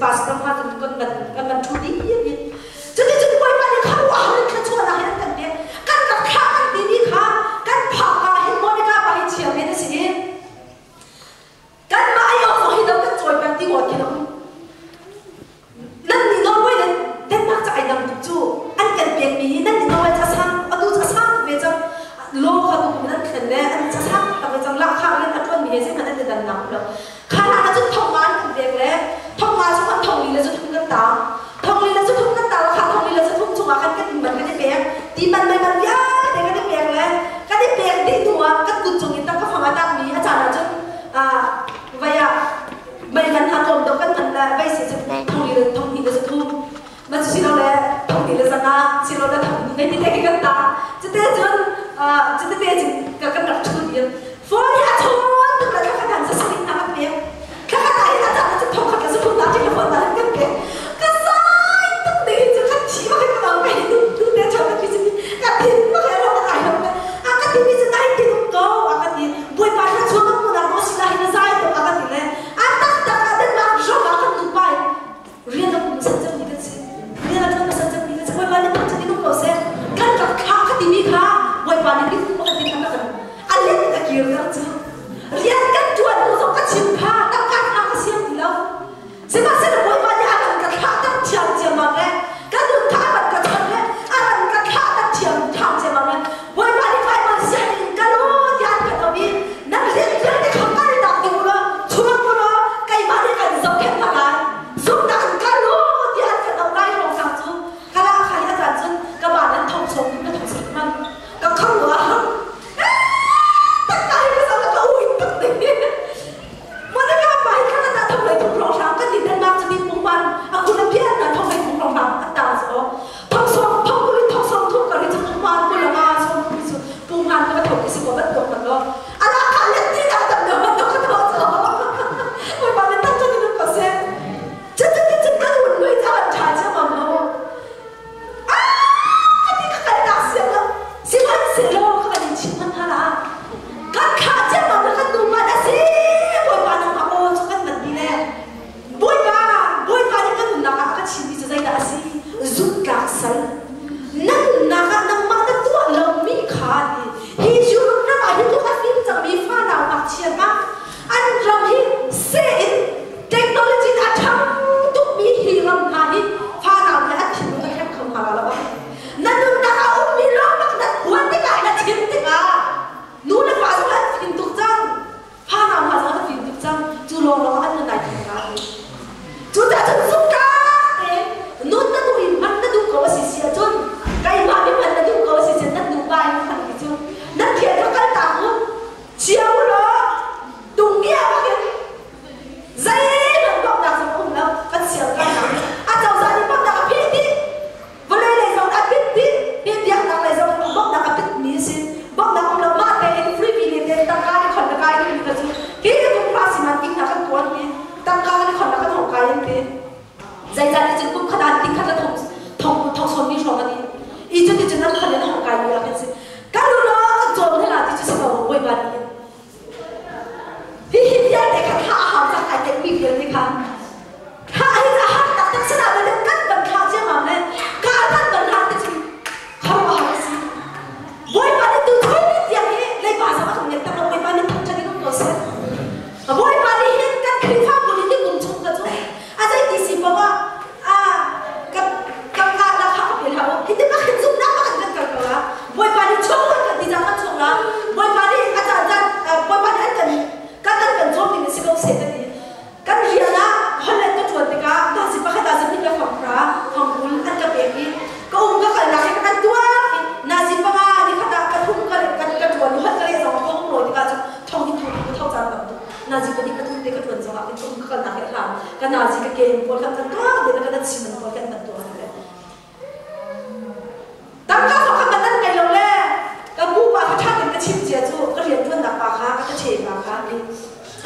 pastor hna cun kan van kan van ṭhu dih hi. Cuticun Bawipa nih kha ruah in thluachuahnak in an kan pek. Kan rak thlah kan timi kha kan phak ah hin Monica pa hi chairman a si i kanmah ai awk zong hi do kan cawi peng ti ngawt khi lo. Nan nih Norway le Denmark ca ai dang tuk cu an kan pekmi hi nan nih Norway ca sang atu ca sang tuk ve cang law kha tu kum nan thlen le an ca sang tak ve cang lahkhah rian a ṭuanmi he zeihmanh an i dannak um lo. Kha hlan ah cun thong nga an kan pek le thong nga chung ah thong li le zathum kan taang. Thong li le zathum kan taang kha thong li le zathum chungah khan kan man kan i pek. Ti man mei man vialte kan i pek le kan i pek dih hnu ah kan kut cung in tangka fang a tangmi a caan ah cun vai ah mei man hna tlawm deuh kan hman le vei si cun thong li le thong hnih le zathum ma cu silo le thong hnih le zanga silo le thong hnih ti te khi kan taang. Cute cun cute te cun kan rak ṭhu dir. Phone hi a chawn tuk le thla khat ah zasarih hna kan pek. Thla khat ah hin a caan cu thong khat le zathum ta ṭing phone ta kan pek. Ka sai tuk ding cu ka thi bak in ka bang ka nu nu te chawn ka ti ka thin bak he ro ka kai lo a ka ti mi cu nai ti tuk ko a ka ti Bawipa thla chuak kan hmuhnak maw si la hin a zai tuk a ka ti le a tak tak ah Denmark ram ah kan nupa in rian a um san cang mi kan si rian a ṭuan san cang mi kan si Bawipa nih thangṭhat in um ko seh kan rak thlah ka timi kha Bawipa nih mit pakhat in a ka kan a let in a kir ter cu rian kan ṭuan hnu zong ka chim kha tangka hna ka siang ti lo sihmanhsehlaw Bawipa nih a kan ka thlah ter thiam ciammam le ka nun kha a kan ka chon le a kan ka thlah ter thiam ṭham ciammam le Bawipa nih Baibal sianginn in kal u tiah an kan auh i nan rian vialte kha kaltak ding u law chuak u law keimah nih kan zohkhenh hna lai zumhnak in kal u tiah an kan auh lai hrawnghrang cu ka lah kha hi a caan cun ka van an thong sawm in ka thong sawm hman ka khuaruah takta hi ka zoh ka ui tuk ding Monica pa hi kha ta thong lei thong hrawnghrang kan din Denmark cu din pungman a kun a pian na thong lei thong hrawnghrang a ta so thong sawm thong kul in thong sawm thum kar hi cu pungman kul anga sawm thum cu pungman ka thong isi ko ban tok man lo ala kha let ti na tam no to ka to so oi pa ni tam chu ni ko se chu chu chu ka un lui cha ban tha cha mam lo ah ka ti ka kal tak siam lo sihmanhsehlaw ka kan in chim man hala kan kha che mam kan nu man asi bawipa nang ma o chu kan man ni le Bawipa, Bawipa nih ka nunnak ah a ka chimmi cu zeidah a si? Zumhtlak sal. Na nunnak ah nangmah na tuah lomi kha ti. Hi Europe ram ah hi tluk a fim cangmi fanau ngakchia hna an ram hi seh in technology in a ṭhang tukmi hi ram hna hi fanau he an thinlung a thleng kho hna lo. Na nunnak ah a ummi lawngnak na phuan tikah na chim tikah nu le pa zong an fim tuk cang. Phanau hna zong an fim tuk cang. Cu lawnglawng ah an nun ai thleng lai. Cucaah cun zumka tein nun na duh i hman na duh ko a si si ahcun keimah mi hman na duh ko a si si nan nupa in hman ti cu nan thian kha kal tak u chia u law tungia bakin zeihmanh bawmhnak zong a um lo kan siang kan a cozah nih bawmhnak a pheh dih Vawlei lei zong a pit dih. Hi biaknak lei zong bawmhnak a pit mi a si. Bawmhnak um lo mah tein free mi te tangka ni khon na kai ding mi kha cu hi kum hra si man king hna kan tuan ti tangka ni khon na kan hong kai in ti. Zeicah ti cun kum khat ah ting khat la thong thong thong sawm mi hrawng ani. I cu ti cun nan khon in hong kai mi ah khin si. Kan lu lo kan cawn hela ti cu si ko bawipa nih. Hihi vialte kha thlah a hau cang ai tek mi vialte kha. Thlah hi a har taktak sinah le kan van thlah ciammam le ka kan van hlah te cun khuaruahhar a si. Bawipa nih tu thil tiang hi leiba zong a kan ngeih tak lo Bawipa nih thangṭhat in um ko seh. Bawipa nih hin kan Khrihfabu nih ni kum chung ka cu a zeiti si paoh ah ka ka ka la kha ka pe hlah u. Hi ti bak hin zumhnak bak in kan kal ko la. Bawipa nih chuak kan kan ti cang kan chuak la. Bawipa nih a caan caan Bawipa nih an kan kan kan kan cawm ding a si ko seh ka ti. Kan rian ah Holland ka ṭuan tikah nasi pakhat ah zahnih le fanghra fangkul an ka pek i ka um ka kalnak he ka kan tuak i nazi panga ni khat ah pathum ka ka ka ṭuan i holh ka leh zong ka hung lawi tikah cun thong in thong ka tho caan tam tuk nazi pahnih pathum te ka ṭuan zong ah ka um ka kalnak he hlan ka nazi ka ke pawl khan kan tuak de ka nan siman pawl kan kan tuak le tangka fakhat na nan ngei lo le ka pu pa kha ṭha tein ka chim cia cu ka rian ṭuannak pa kha ka ṭhe pa kha ni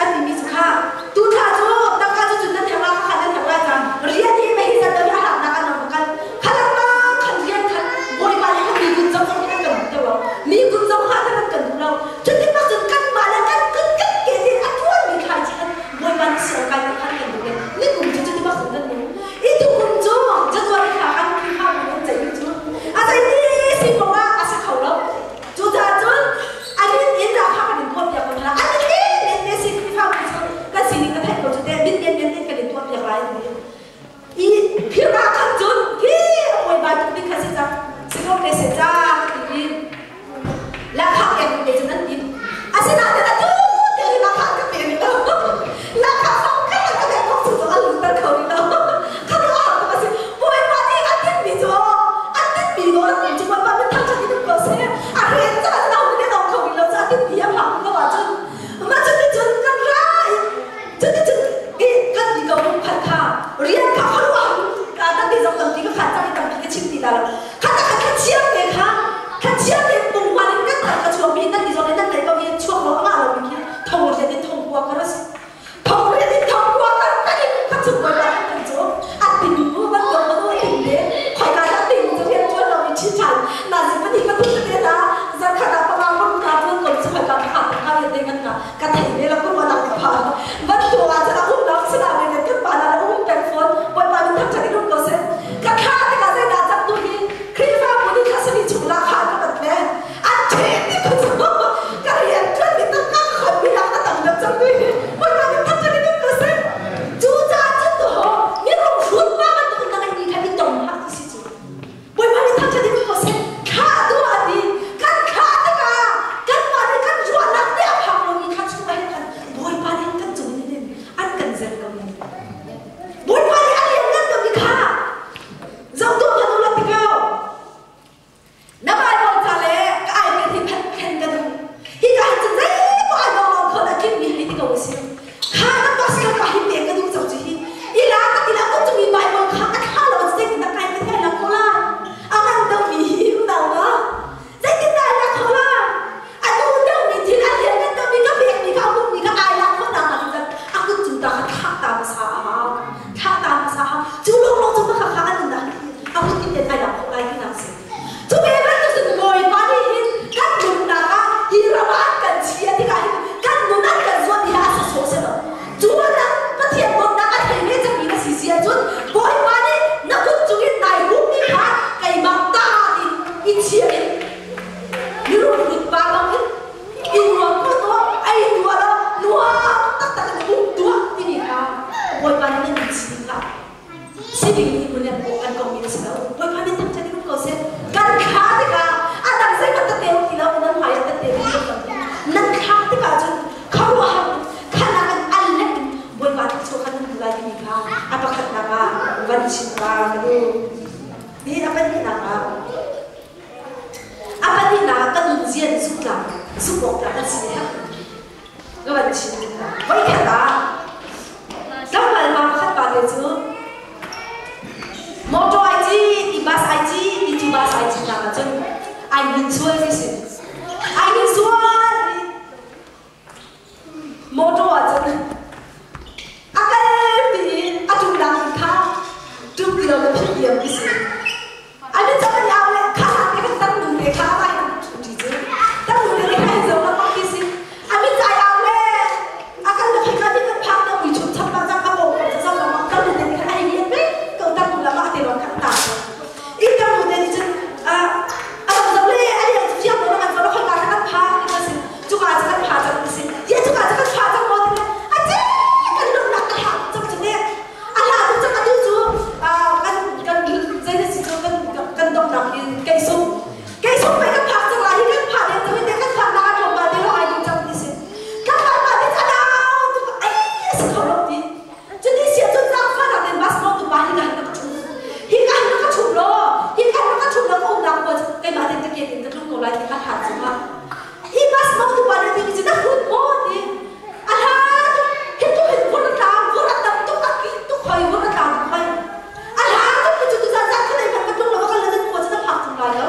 an timi cu kha tu thla cu tangka cu cun nan herh la kha nan herh la ca rian hi mei zat lo hi a hatnak an ram kal khalang ma khan rian khan bawipa nih khan mi kun zong zong hin an kan duh lo mi kun zong ha kan kan duh lo cutin bak cun kan mah le kan kun kan ke tin a tuan mi thlai chi khan bawipa nih siang kai khan kan duh le ni kum cu cutin bak cun kan ni. siherh. Ka van chim voikhat ah tlangval pa pakhat pa te cu motor ai ci ti bus ai ci ti cu bus ai ci nak ahcun ai min sual ti si ai min sual motor ahcun a kal ti a tum dang kha tum ti lo na phit diam ti si An cang an au le kha te kan tang nu te kha ai ti cu tang nu te kha zo na pak ti si ami cai au le akal na phai ka ti kan phak na mui chum chap la chang abo ko cha zong ma tang nu te kha ai ni pe ko tang nu la ma te ron kha ta i tang nu te ni chun a a zo le ai ya fiak ko na kan zo na khoi ka kan pha ti ka si chu ka cha kan pha chang ti si ye chu ka cha kan pha chang mo ti le a che kan lung nak ka ha chang chu ne A hla tuk cang atu cu kan kan zei na si cu kan kan donghnak hi keisung keisung pei kan phak cang lai hi kan phah ding cang kan phak nak ah tlawmpal te lawng ai ding cang ti si tlangval pa te cu a dau tuk ai a si kho lo ti cuti si ahcun zaangfahnak in bus mawtu pa hi ka han ka ṭhum hi ka han ka ṭhum law hi ka han ka ṭhum law ka umnak khua cu keimah tein ka ke in ka tlung ko lai ti kha hlan cungah hi bus mawtu pa nih ti cu na hrut maw ti A hla tuk hi tuk hin vur a tla vur a tam tuk a ki tuk hoi vur a tla tuk hoi. A hla tuk hi cu tu zan zan khat ei hmanh ka tlung lo ka kal le khua cu na phak tung lai lo.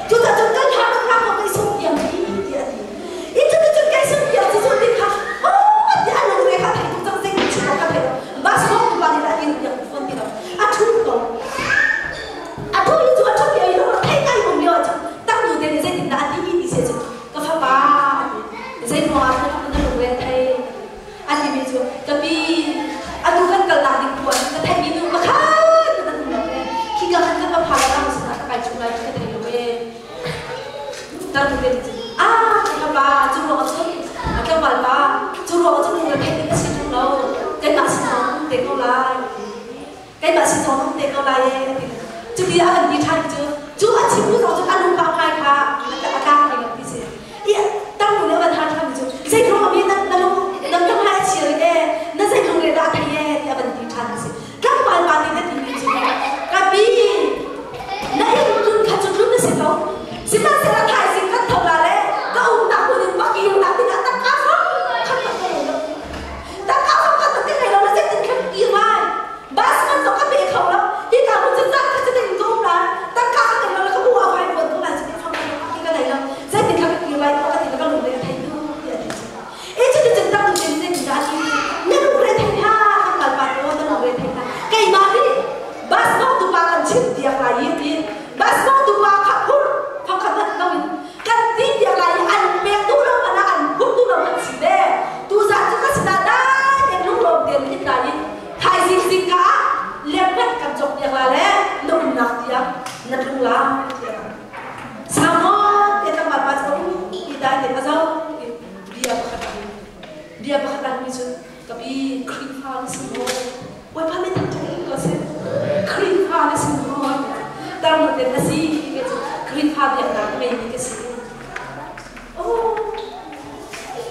Cu ta cun kan hla kan hla ko kai sung tiang ti ti a ti. I cu ti cun kai sung tiang cu cu ti kha oh ti a lung re kha thei tuk cang zei chim awk ka thei lo. Bus mong tu pa nih a in tiang phone ti lo. A thu ko. A thu hi cu a thu ti ai lo thei kai mong lio ah cun tak nu te nih zeitin dah a ti ti se cun Ka fapa a ti. Zeiruang ah dah na lungre a thei? A timi cu ka pi atu kan kalnak ding puan ka theihmi nu pakhat ka um lo e. Khika khan kan va phan ah sinah ka kai chung lai ti ka thei lo e. Kan nu te cun ah ka fapa cu ruang cun tlangval pa cu ruang cun lungre theih ding a si ṭung lo. Keimah sin zong um te ko lai. Keimah sin zong um te ko lai e a ti. Cuti a kan ti ṭhan cu cu a chim bu zong cu a lung ngai kha a tlak thai lo ti si. I tangnu nih a van hal ṭhan cu zeitluk a mi na na lung na lung hai a chia e na zeitluk le dah a thei e ti a van ti ṭhan ti si. Tlangval pa nih na ti mi cu ka pi na inn tlun kha cu tlun na si ko. Sihmanhsehlaw thaizing kan tho la le ka umnak hmun in va kir nak dingah tangka fang khat ka lo. Tangka fang khat ka ngei lo na zeitin khan kir lai. Bus man zong ka pe kho lo. Hi ka hmun cun zan khat cu ding ka um lai. Tangka ka ngei lo le ka bu a vai buan ko lai cu fang ka ka nei lo. Zeitin kha ka kir lai ka ti ka lung le ka thei tu ti a ti. E cu cun tang tu tin zeitin dah ti na lung re thei hna kan kal pa to na lung re thei hna. Keimah nih bus mong tu pa kan chim tiak lai i ti bus mong tu pa kha phur phang khat hmanh lo in kan ti tiak lai i an pek tu lo hmanh ah an phur tu lo hmanh si le tu zan cu ka sinah dai tein lunglawm tein in lai i thaizing zingka ah lengpet kan cawkpiak la le na umnak tiang na tlung lai tiah Samuel te tlangval pa cu ti dai te a zo bia pakhat bia pakhat an mi cu ka pi Khrihfa na si maw Bawipa min thang ṭha ko si Khrihfa na si maw tar te na si ke cu Khrihfa biaknak ngei mi ka si Oh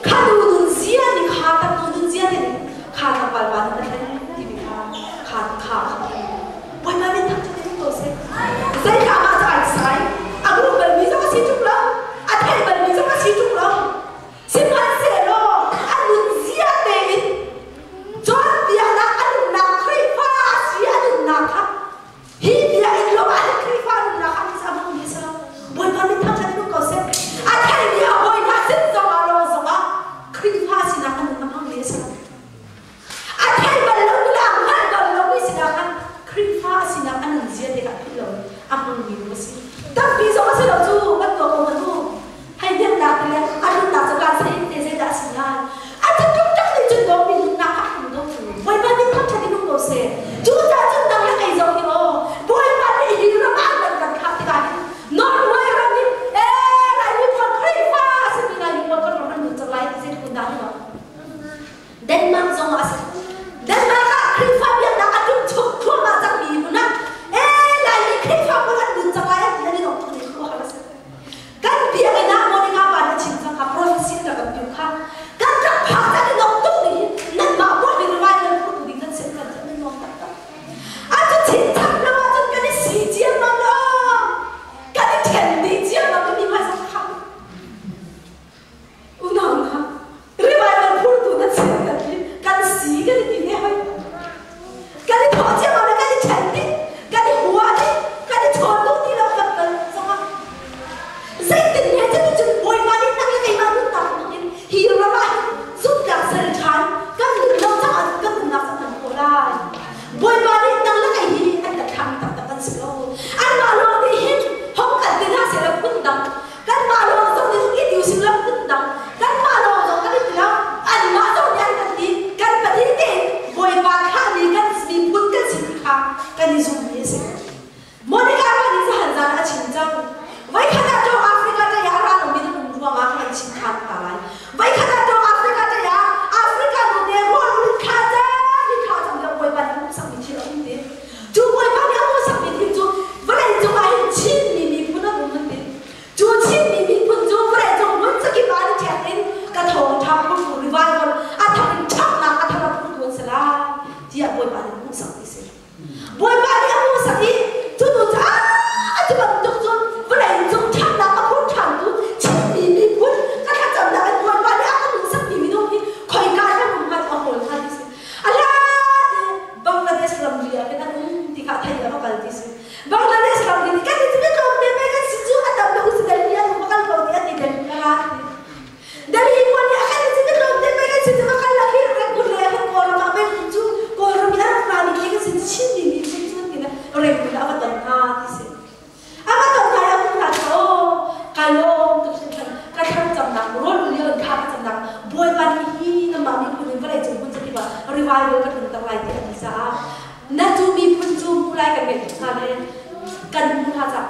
kha tu dun zia ni kha tak tu dun zia ni kha tlangval pa na thlen ti mi kha kha kha kha Bawipa min thang ṭha ko seh zei ka ma ca ai sai a ru bal mi zong a si ṭung lo a thei bal mi zong a si ṭung lo sihmanhsehlaw a nun zia tein cawnpiaknak a nunnak Khrihfa a si a nunnak kha hi bia in lawng ah Khrihfa nunnak ah a hmangmi a si lo Bawipa min thangṭhat in um ko seh.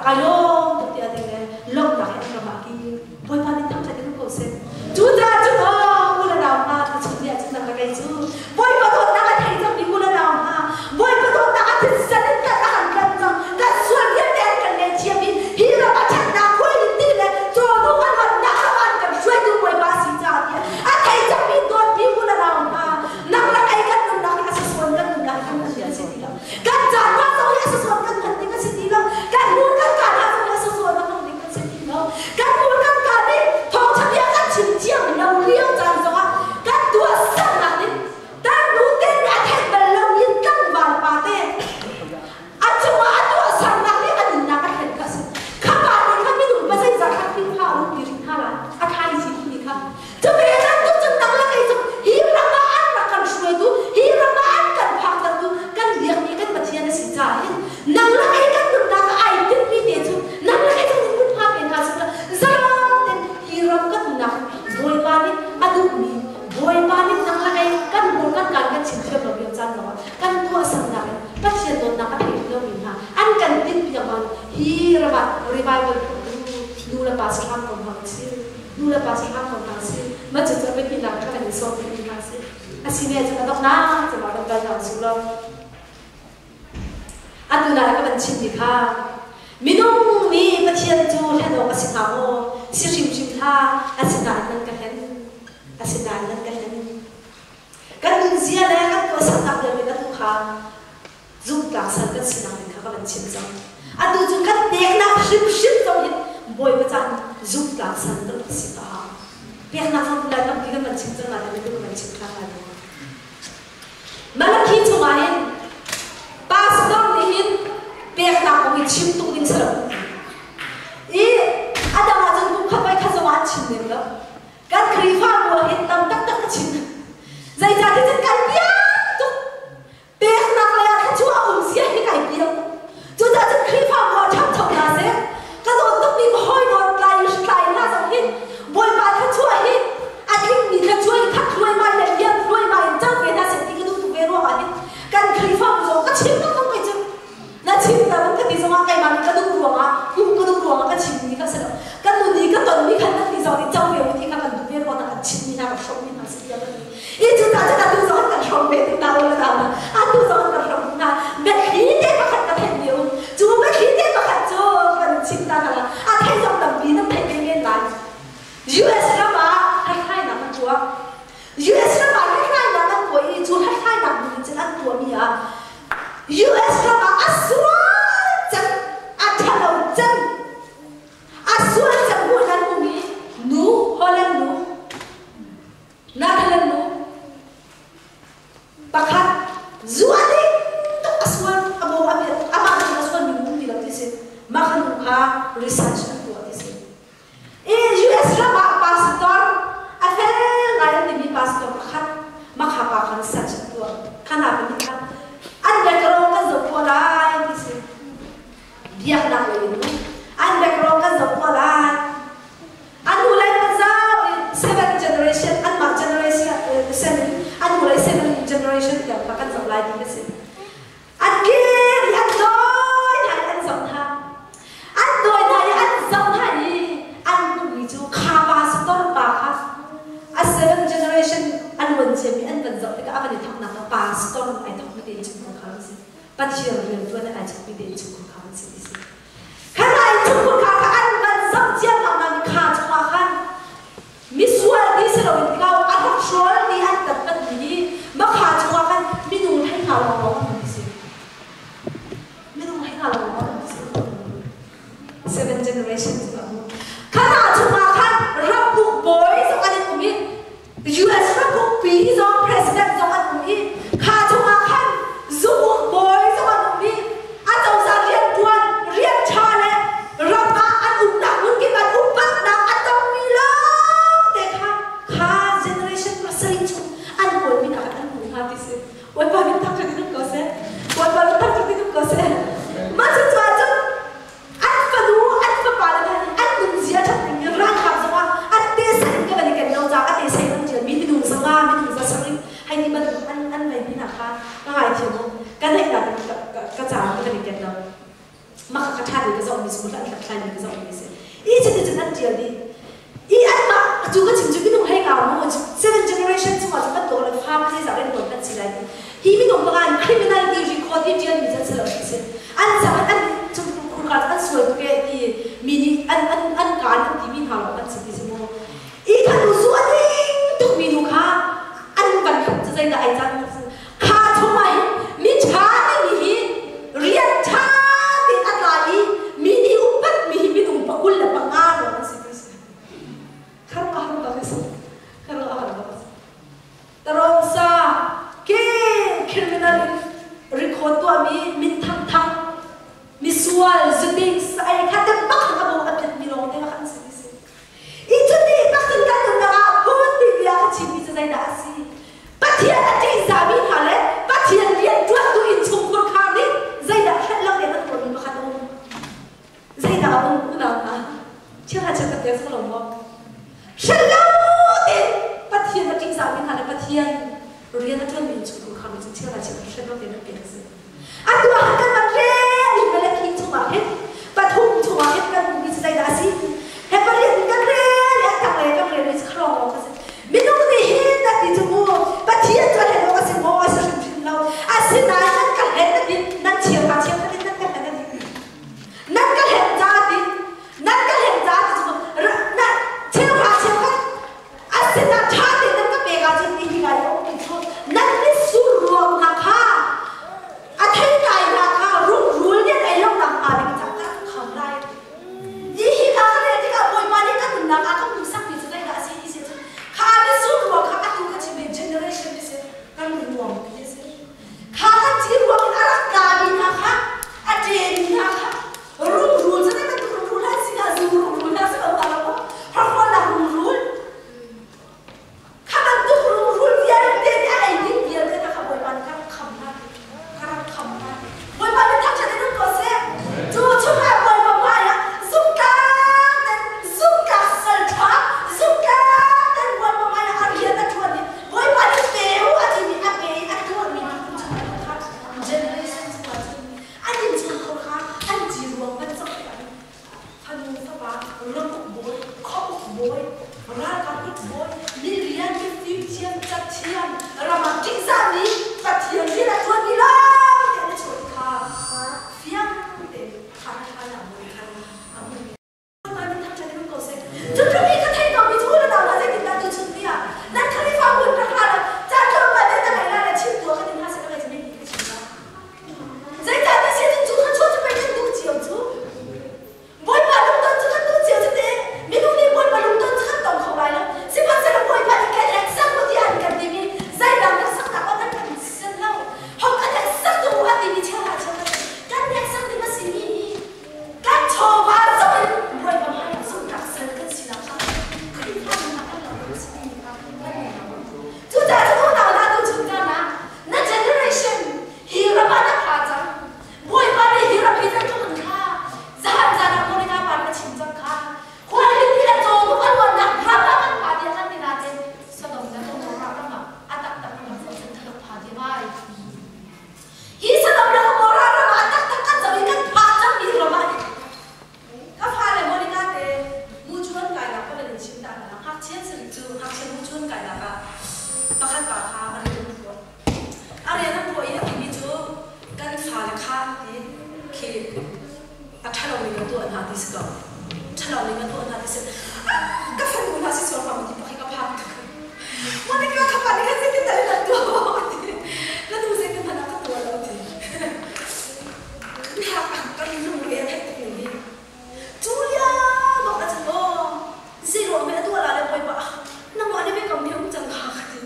Kai lawm tuk tiah ti le lawmhnak he an ram ah kir. Bawipa nih thangṭhat in um ko seh. Cucaah cun aw u le nau hna tuchun ni ah cun nang le kei cu Bawipa dawtnak a thei cangmi u le nau hna Bawipa dawtnak a thisen in kan a kan tlanh cang. Kan sual vialte an kan ngaihthiam i hi ram ah ṭhatnak huai in ti le cawnu kan luatnak ram ah an kan hruaitu Bawipa si caah tiah a thei cangmi dawtmi u le nau hna nang le kei kan nunnak hi a sasuan kan nunnak hi kan hman ding a si ti lo. Kan caan hna zong hi a sasuan kan hman ding a si ti lo. Kan hmur kan kaa hna zong hi a sasuan a hmang ding kan si ti lo. Kan hmur kan kaa nih thawngṭha bia kan chim thiam lo lio caan zongah kan tuahsernak nih tarnu te nih a theih bal lomi tlangval pa te a cungah a tuahsernak nih a nunnak a thlen kha a si. Kha pa nih khan minung pa zeizah khan Khrihfa a umpi rih hna lai? A thlaici timi kha Cuve bantuk cun nang le kei cu hi ram ah an rak kan hruaitu, hi ram ah an kan phaktertu kan biakmi kan Pathian a si caah hin nang le kei kan nunnak ah ai tinhmi te cu nang le kei cu nih hmunhma pe hna seh zalong tein hi ram kan umnak hin Bawipa nih a duhmi Bawipa nih nang le kei kan hmur kan kaan kan chim thiam lo lio caan zongah kan tuahsernak in Pathian dawtnak a thei lomi hna an kan tinhpiak bang hi ram ah revival phungtu nu le pa si hram ko hna usih. Nu le pa cu hram ko hna sih. Mah cu cu biapi nak kha kan in sawm rih hna sih. A si ne cu ka donghnak cu ma kan kal hna usih law. Atu lai ka van chim ti kha minung nih Pathian cu hlen awk a si hnga maw? Si hrimhrim hlah. Asinain nan ka hlen. Asinain nan ka hlen. Kan nunzia le kan tuahsernak vialte atu kha zumhtlak sal kan sinak ding kha ka van chim cang. Atu cu kan peknak hrimhrim zong hin Bawipa caan zumhtlak sal kan rak si ka hau. Peknak zong lai tampi kan van chim cang nain atu ka van chim ṭhan lai lo. Malakhi chungah hin pastor nih hin peknak kong hi chim tuk ding si lo. I a dang ahcun kum khat voi khat zong ah an chim lem lo. Kan Khrihfabu ah hin tam taktak ka chim. Zeicahtiah cun kan piang tuk. Peknak lei ah thluachuah a um zia hi kai piang. Cucaah cun Khrihfabu ah ṭhangcho hna seh. Ka dawt tukmi ka hawi dawt tlai tlai hna zong hin Bawipa thluachuah hi a tlingmi thluachuah hi khat hluaimai le liam hluaimai in cang ve hna seh ti ka duh tuk ve ruangah hin kan Khrihfabu zong ka chim lengmang kei cu. Na chim ta ka ti zongah keimah nih ka duh ruangah hmuh ka duh ruangah ka chimmi kha si lo. Kan nu nih ka tonmi khan nan ti zong nih co ve u ti kha kan duh ve ruangah kan chimmi hna kan hrawmmi hna si tiah ka ti. I cucaah cun atu zong kan hrawm ve ti hna u la na atu zong kan hrawm hna. Biathli te pakhat ka theih mi um. Cu biathli te pakhat cu kan chim ta hna la. A theih zong tampi nan theih ve men lai. US ram ah hlathlainak an tuah. US ram ah hlathlainak an tuah i cu hlathlainak ning cun an tuahmi ah US ram ah a sual cem, a ṭhalo cem, a sual cem hmu nan um i nu Holland nu, Netherlands nu pakhat zu a ding tuk a sual a bawm a piat amah nih a sual mi um ti lo ti si mah kha nu kha research an tuah ti si I US ram ah pastor a fel ngai an timi pastor pakhat makha pa kha research an tuah. Khana kan kha an background kan zoh khawh lai ti si. Biaknak lei in an background kan zoh khawh lai. An hnu lei kan zau i seven generation anmah generation sen an hnu lei seven generation tiang kha kan zoh lai ti ka si. An kir i an dawi hna i an zoh hna. An dawi hna i an zoh hna i an hmuhmi cu kha pastor pa kha a seven generation a luan ciami an van zoh tikah a van i thawknak kha pastor ai thawkmi te innchungkhar kha an si. Pathian rianṭuan in ai thawkmi te innchungkhar kha an si ti si. Kha hna innchungkhar kha an van zoh ciammam i kha chungah khan Misual ti si loin tikah a hrokhrawl ti an tatpatmi hi makha chungah khan minung hlei hna lawnglawng an um si. Minung hlei hna lawnglawng an um si. Seven generation cu a um. Kha hna chungah khan ramuk bawi zong an in um i US ramuk pi zong president zong an um i kha chungah khan zumuk bawi zong an um i a cozah rianṭuan rian ṭha le ram ah an umnak hmunkip an upatnak a tongmi lawngte kha kha generation pasarih chung an kawlmi hna khan an hmu hna ti si. Bawipa min thangṭhat in um ko seh. Bawipa min thangṭhat in um ko seh. Mah cucu ahcun an fanu an fapa le hna nih an nunzia ṭhat ning i ralkap zongah an te in ka van i ken lo caah a te sai an ṭialmi minung zanga minung za sarih hei ti bantuk an an ngeimi hna kha ka ngaithiam u ka neihnak in ka ca ka van i ken lo. Mah kha ka ṭha ding ka zohmi si, an hlathlaimi ka zohmi a si. I cuticun an ṭial dih. I anmah cu ka chim cu minung hei ngau mu seven generation chungah cu bantuk le fa zeizah riantuan kan si lai ti. Hi minung panga in criminal ti record i ṭialmi cu an si lo ti si. An cang an khurka cu an sual tuk e ti mi nih an an an kaan an timi hna lawng an si ti si mu. I fanu zu a ding tukmi nu kha an van cu zeidah ai cang Kha chungah hin mi ṭha timi hi rian ṭha tein a tla i mi nih upatmi hi minung pakul le panga lawng an si ti si. Kharuah har bak a si. Kharuah har bak a si. Tarawngsa ke criminal record tuahmi min thangthang misual zuding sai kha te bak a bo a piatmi lawng te bak an si ti si. I cuti tak cun kan nunnak ah phun ti bia ka chimmi cu zeidah a si? Pathian a ṭihzahmi hna le Pathian rian ṭuantu innchungkhur khar nih zeidah hrelh lo in an tuahmi pakhat a um. Zeidah a um unau hna? Chiakha chiakhat te a lo maw? Hrelh lo tein Pathian a ṭihzahmi hna le Pathian rian a ṭuanmi innchungkhur khar nih cun chiakha chiakhat hrelh lo tein an pek a si. Atu ah kan van rel i Malakhi chungah hin pathum chungah hin kan hmuhmi cu zeidah a si? He pariat in kan rel i a tanglei kan relmi cu khrong awk a si. Minung nih hin a ti cu mu Pathian cu a hlen awk a si maw? A si hrimhrim lo. Asinain nan ka hlen a ti, nan cheuhra cheukhat in nan ka hlen a ti. Nan ka hlen ca a ti, nan ka hlen ca a ti cu na cheuhra cheukhat asinain ṭha tein nan ka pek ahcun ti hi ngai um ti cu nan mitsur ruang hna kha a theitlai hna kha rungrul nih an ei lo nakhnga ding caah ka rak kham lai. Hi hi ka ka rel tikah Bawipa nih ka nunnak ah ka hmuhsakmi cu zeidah a si ti si cun kha mitsur ruang kha atu ka chimmi generation hi si kan ruang pi a si. Kha kan ci ruang in a rak tlami hna kha a ṭemi hna kha rungrul cu zei bantuk rungrul an si hnga zu rungrul hna si ko hnga lo maw hrokhrolnak rungrul Kha bantuk rungrul vialte nih a ei ding vialte kha Bawipa nih ka rak kham hna ti. Ka rak kham hna ti. Bawipa nih thangṭhat in um ko seh. Cu chungah Bawipa hmaiah zumtlak ten zumtlak sal ṭha zumtlak ten Bawipa hmaiah a rian a ṭuan i Bawipa nih pe u a timi a pe i a tuahmi miphun chungah kha generation chungah cun an innchungkhar kha an ci ruang van cawk tikah fanu fapa ramuk bawi khuauk bawi ralkap uk bawi mi rian mi fimthiam cathiam ram ah ṭihzahmi Pathian rian a ṭuanmi lawng te an i chuah kha fiang tein khan hlan ah bawi khan a hmuhmi min thangṭhat in um ko seh. Cutluk i ka theih komi cu u le nau hna zeitindah tuchun ni ah nan Khrihfabu in rak hlan ah caan tlawmpal te na ngei lai le chim tuah kan in hna seh ka ngei cu nih ka chim la. Zeicahtiah sining cu kha chuah cu pei kan duh cio cu. Bawipa lungton cu kan duh cio cu te. Minung nih Bawipa lungton cu kan tong kho lai lo. Sihmanhsehlaw Bawipa nih kan heksak u tiah an kan timi zeidang hneksaknak ah kan kan sen lo. Hong kan heksak tuk u a timi cheuhra cheukhat kan hneksak ding a simi hi kan chawva zong in Bawipa hmaiah zumhnak sal kan sinak kha Khrihfa nunnak kan lo a si timi kha kan nei lo. Cucaah cun unau hna tuchun caan ah na generation hi ram ah na pha cang. Bawipa nih hi ram hi zeitluk in kha zahan zan ah Monica pa nih a chim cang kha. Khualhling hi le cawhnuk a luannak ram ah kan pha tiah kan ti nain Sodom le Gomorrah ram ah a taktak ram ah cun kan rak pha diam ai. Hi Sodom le Gomorrah ram ah a taktak kan zoh i kan phak cangmi ram ah hin ka fale Monica te mucuan kainak ka van in chim ta hna. Ngakchia cu ngakchia mucuan kainak ah pakhat pa kha a rian an phuah. A rian an phuah i a timi cu kan fale kha ti khi a ṭhalo ning a tuah hna ti si ko. Ṭhalo ning a tuah hna ti si. Ka fanu hna si sual hnga ti pakhi ka phang tuk. Monica ka pa nih khan zeitin dah na tuah ti. Na nu zeitin hmanh ah ka tuah lo ti. Kan lungre a theih tuk ning hi. Cu lio bak ah cun aw zeiruang hmanh a tuah la le Bawipa nangmah nih pei kam hi um cang kha ka ti.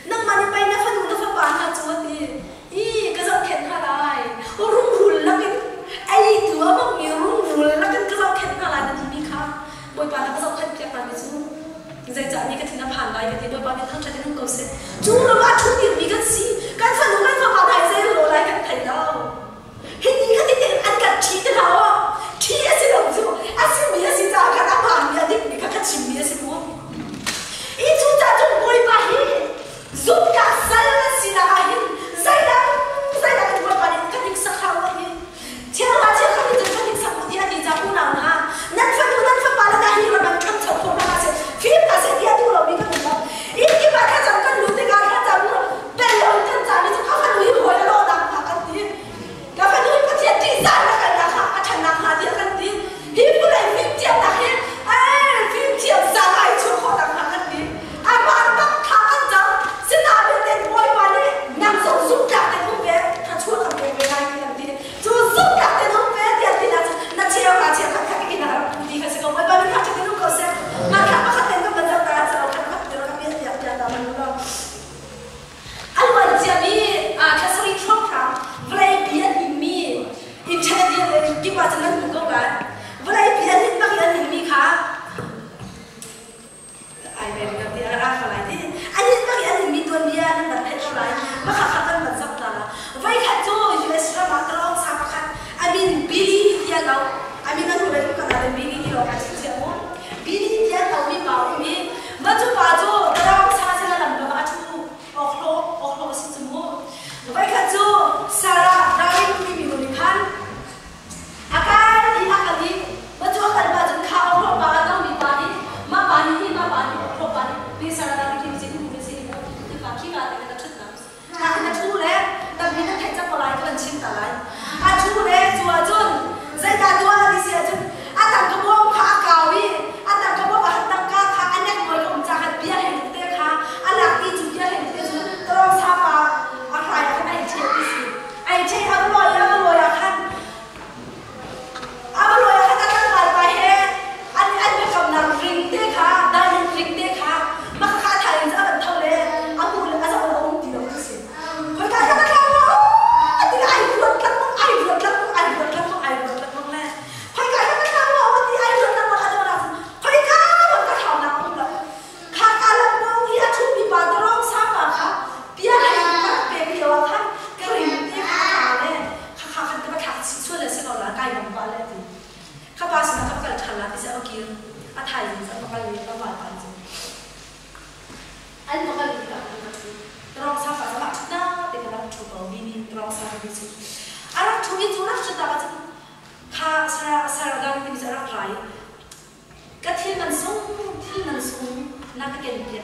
Nangmah nih pei na fanu na fapa hna cu a ti. I ka zohkhenh hna lai. Rungrul lakin ei tu a hmangmi rungrul lakin ka zohkhenh hna lai na timi kha Bawipa na ka zohkhenh piak hna mi cu zeicah ni ka thin a phan lai ka ti Bawipa nih thangṭhat in um ko seh. Cu ram ah ṭhutdirmi kan si. Kan fanu kan fapa hna hi zei lo lai kan thei lo. Hiti ka ti an kan ṭhi te hlah aw. Ṭhi a si lo cu a simi a si caah khan a hmaanmi a dikmi kha ka chimmi a si mu. I cucaah cun Bawipa hi zumhtlak sal a sinak ah hin zeidang zeidang in Bawipa nih ka hniksak hlah u a ti. Thiang hlah thiang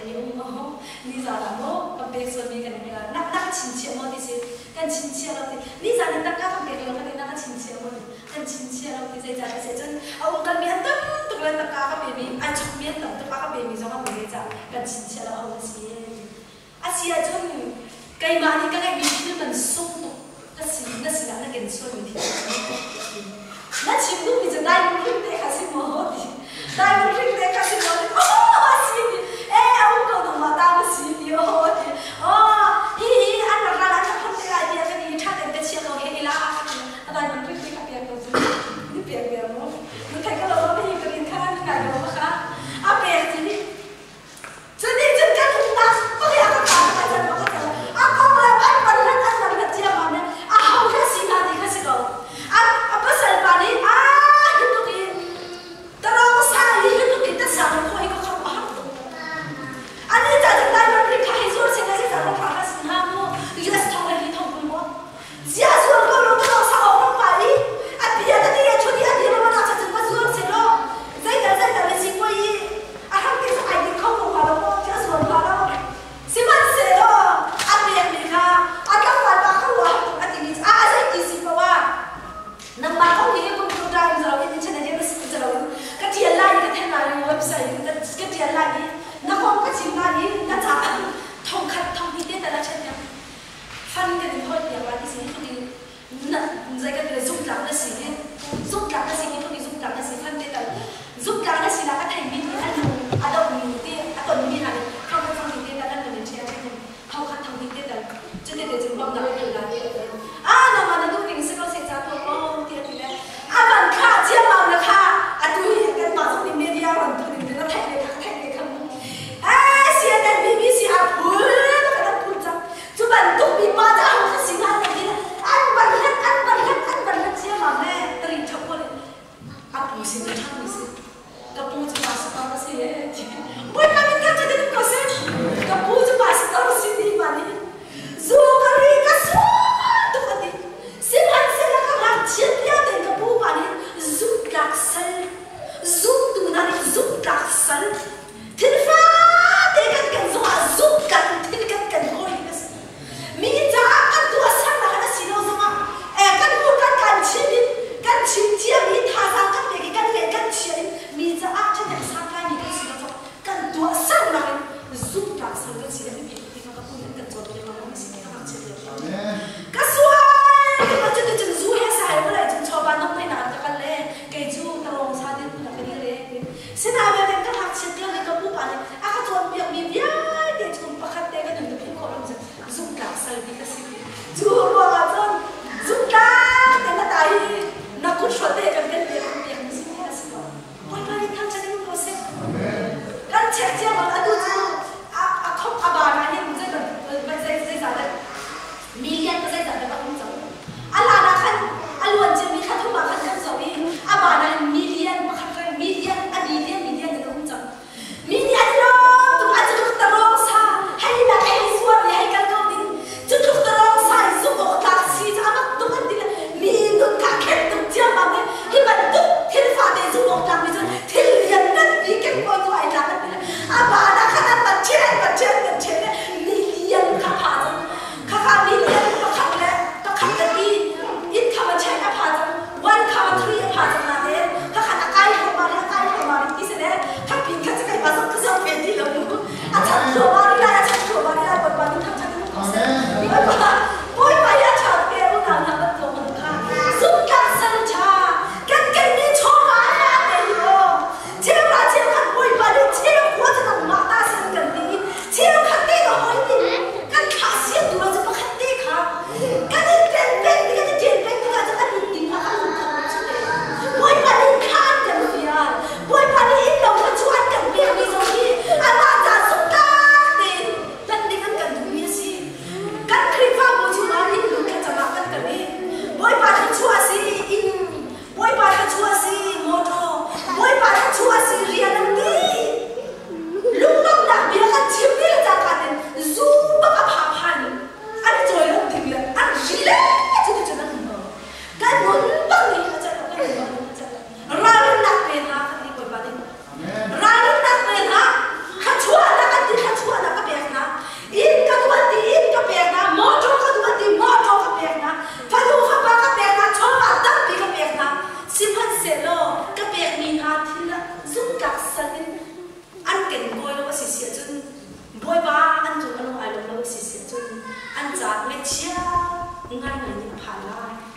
pekmi um maw? Nizan ah maw kan pek sualmi kan i na na ka chinchiah maw ti si kan chinchiah lo ti nizan in tangka kan pek lo ka ti na ka chinchiah maw ti kan chinchiah lo ti zeicah ti si cun a um kalmi an tam tuk le tangka ka pemi ai chawkmi an tam tuk a ka pemi zong an um ve caah kan chinchiah lo ho na si. A si ahcun keimah nih ka ngeihmi thil man sung tuk ka si na sinah na ken sualmi thil cu na chim duhmi cu diamond ring te kha si maw ti diamond ring te kha si maw ti oh a si ti e a um ko nangmah ta na si ti oh ti oh hi hi an rak ral an rak hlam te lai tiah ka ti ṭha tein ka chia ko he ila a diamond ring te kha pek ko cu ni pek ve mu nu thei ka lo ma hi ka rin kha na ngai lo ma kha a pek ti Cuti cun kan umnak pahnih a ka kaan ka can ka can a konglam an pan hlat an pan hlat ciammam in a ho hla si hna ti kha si ko. A pasal pa nih a hi tuk i tarong sa hi hi tuk i tasa.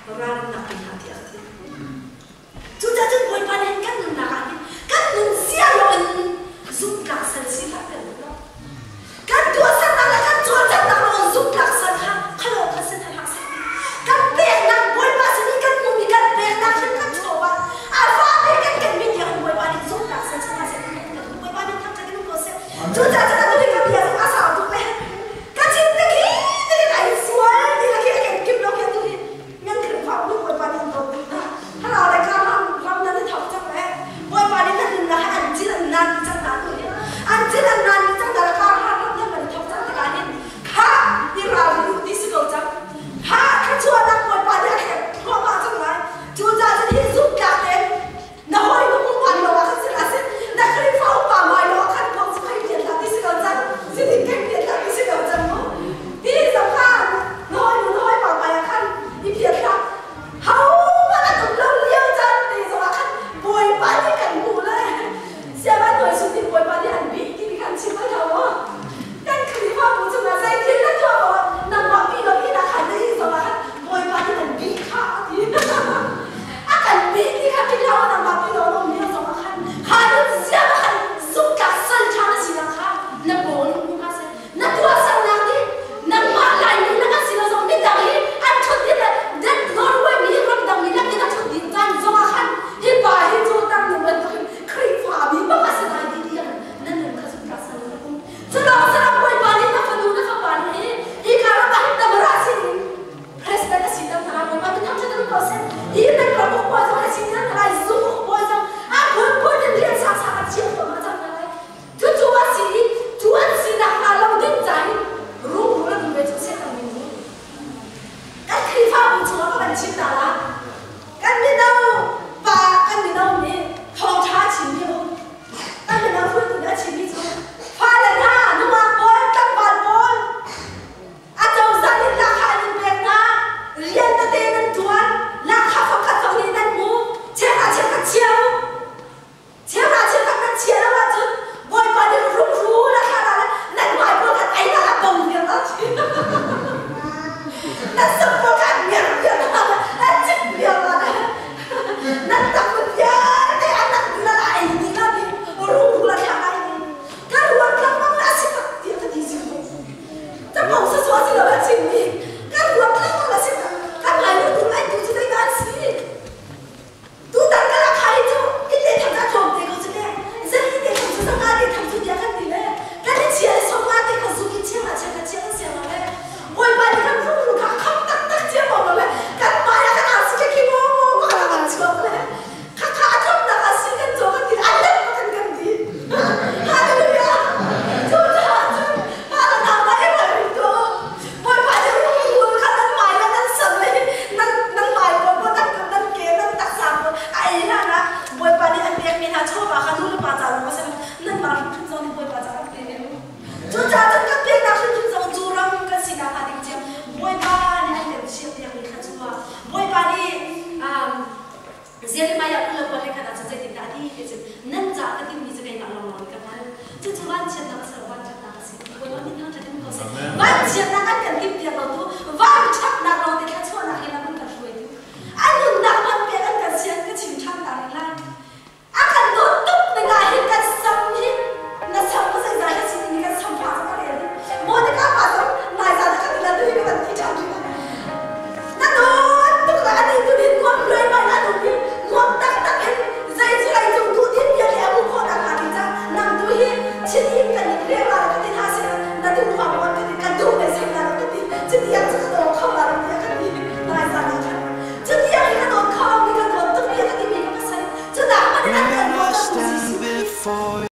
Ralrinnak pe hna tiah a ti. Cucaah cun Bawipa nih kan nunnak ah hin kan nun sia lo in zumhtlak sal si hlah kan duh lo. Kan tuahsernak le kan cawlcanghnak lawng in zumhtlak sal kha khalo kha si hna hlah seh. Kan peknak Bawipa sin i kan hmuhmi kan peknak hin kan chawva a fate kan kenmi tiang in Bawipa nih zumhtlak sal si hna seh ti kan duh. Bawipa nih thangṭhat in um ko seh. Cucaah cun atu hi ka bia zong a sau tuk le ka chim te khi te ai sual ti la khi a kenkip lo khi atu hi nan Khrihfabu nih Bawipa nih an dawt tuk hna. Thlarau le ram ram nan i thawk cang le Bawipa nih nan nunnak hi an cil an naan dih cang hna tu hi an cil an naan dih cang hna le kar ram ram nan i thawk cang tikah hin kha i ralring u ti si ko cang. Kha thluachuahnak Bawipa nih a thlek thluahmah cang lai. Cucaah cun hi zumhtlak tein na hawi nu hman lo ah khan si hlah seh, na Khrihfa upa hmai lo ah khan kong cu kai piat hlah ti si ko cang. Cutin kai piat hlah ti si ko cang mu. Ti zong kha na hawi nu na hawi pa hmai ah khan i piat hlah. Ho hmanh an um lo lio caan te zong ah khan Bawipa nih kan hmuh le sianginn hnuai sung nih Bawipa nih an bih ti khan chim bal hlah maw? Kan Khrihfabu cungah zeitin na tuah ko ah nangmah pi lo inn ah khan na ih zong ah khan Bawipa nih an bih kha a ti. A kan bih ti kha philh hlah u, nangmah pi lo na um lio zong ah khan kha nun ziam ah khan zumhtlak sal ṭha na sinak kha na paw in hmu hna seh. Na tuahsernak nih nangmah Laimi lak an si lo zong midang hi an ṭhut ding le that Norway mi ramdang mi lak in a ṭhut ding caan zong ah khan hi pa hi cu tang bantukin Khrihfa mi bak a si lai ti tiang na nun kha zumhtlak sal in um. Culawng saram Bawipa nih na fanu na fapa nih hi ka ram ah hin tamara sin in president a si ter hna lai Bawipa min thangṭhat in ko seh. Hi nan ram uk bawi zong a si ter hna lai zung uk bawi zong a phunphun in rian sang a chiah thluahmah cang hna lai. Cucu a si i cu an sinak hnga lo ding ca hin rungrul an um ve cu seh kan min nih. Kan Khrihfabu chungah ka van chim hna la. Kan mino pa kan mino nih thawngṭha a chimmi a um. Kan mino hruaitu nih a chimmi cu fale hna nungak pawl tlangval pawl a cozah nih lahkhah an in pek hna rian tete nan ṭuan lahkhah fangkhat zong nih nan hmu cheukhat cheukhat chia u cheukhat cheukhat nan chia lo ahcun Bawipa nih rungrul a thlah la nan hmai pawl khan ei la a bo viar la nan sam pawl khan ngerh viar la nan cik viar la nan takput vialte an nak dih la ei dih la ti rungrul a thlah lai ni ka ruat lengmang la si tak tiah ka ti si ko capo sa sua si lo a chim mi ka ruat lengmang la si tak ka ngai lu tu ai tu cu zei dah an si Tutan ka lakha hi cu inn le thang a tlawm te ko cu le zei te thang cu zanga te thang cu tiah kan ti le kan i chia i sawmnga te kha zuk i chia nga chia kha chia kan siang lo le Bawipa nih kan rungrul kha a kham taktak cia ko lo le kan hmai ah kan arsi ke khi maw maw ma kan chuak le kha kha a tlawmnak ah si kan caw kan ti an let ma kan kan ti. Hallelujah! Cucaah cun mah le nangmah i ralring tuah u. Bawipa nih rungrul kha nan hmai ah nan sam i nan nan hmai pawl pawl nan kut nan ke nan taksa pawl a ei hlanah Bawipa nih an pekmi hna chawva kha nu le pa ca lawng a si lo nanmah hrimhrim zong nih Bawipa ca kan pe ve u. Cucaah cun kan peknak hrimhrim zong cu ram kan sinak hnga ding cio Bawipa nih an kan chiahpiakmi kha cu Bawipa nih Jeremiah 21 le khat ah cun zeitindah a ti ti cun nan caah ka timmi cu keimah lawnglawng nih ka hngalh. Cucu vanchiatnak a si lo, vanṭhatnak a si. Bawipa min thangṭhat in ko seh. Vanchiatnak an kan timhpiak lotu, vanṭhatnak lawng te thluachuahnak he lam an kan hruaitu. A nunnak hmanh pek an kan sian ka chim ṭhan ta rih lai. A kan dawt tuk ning ah hin kan sam hi na sam ka zeizah hi si timi kan sam fa cu ka rel i Monica pa zong nai zan ah kan i la tu hi ka van ti ṭhan rih. Na dawt tuk le ani tu nih nuam luaimai na duh i nuam taktak in zei cu lei cung duh din vialte a hmuh khawh nakhnga ding caah nang tu hi chiti kan in riak la ka ti hna seh na duh huam huam ka ti ka duh ve seh la ka ti chitiang cu ka daw kho la tiah ka ti nai zan ah khan chutiang hi ka dawt kho mi ka dawt tuk mi ka ti mi ka pasal cu nak hmanh in an When kan I dawt tu stand Jesuh Christ before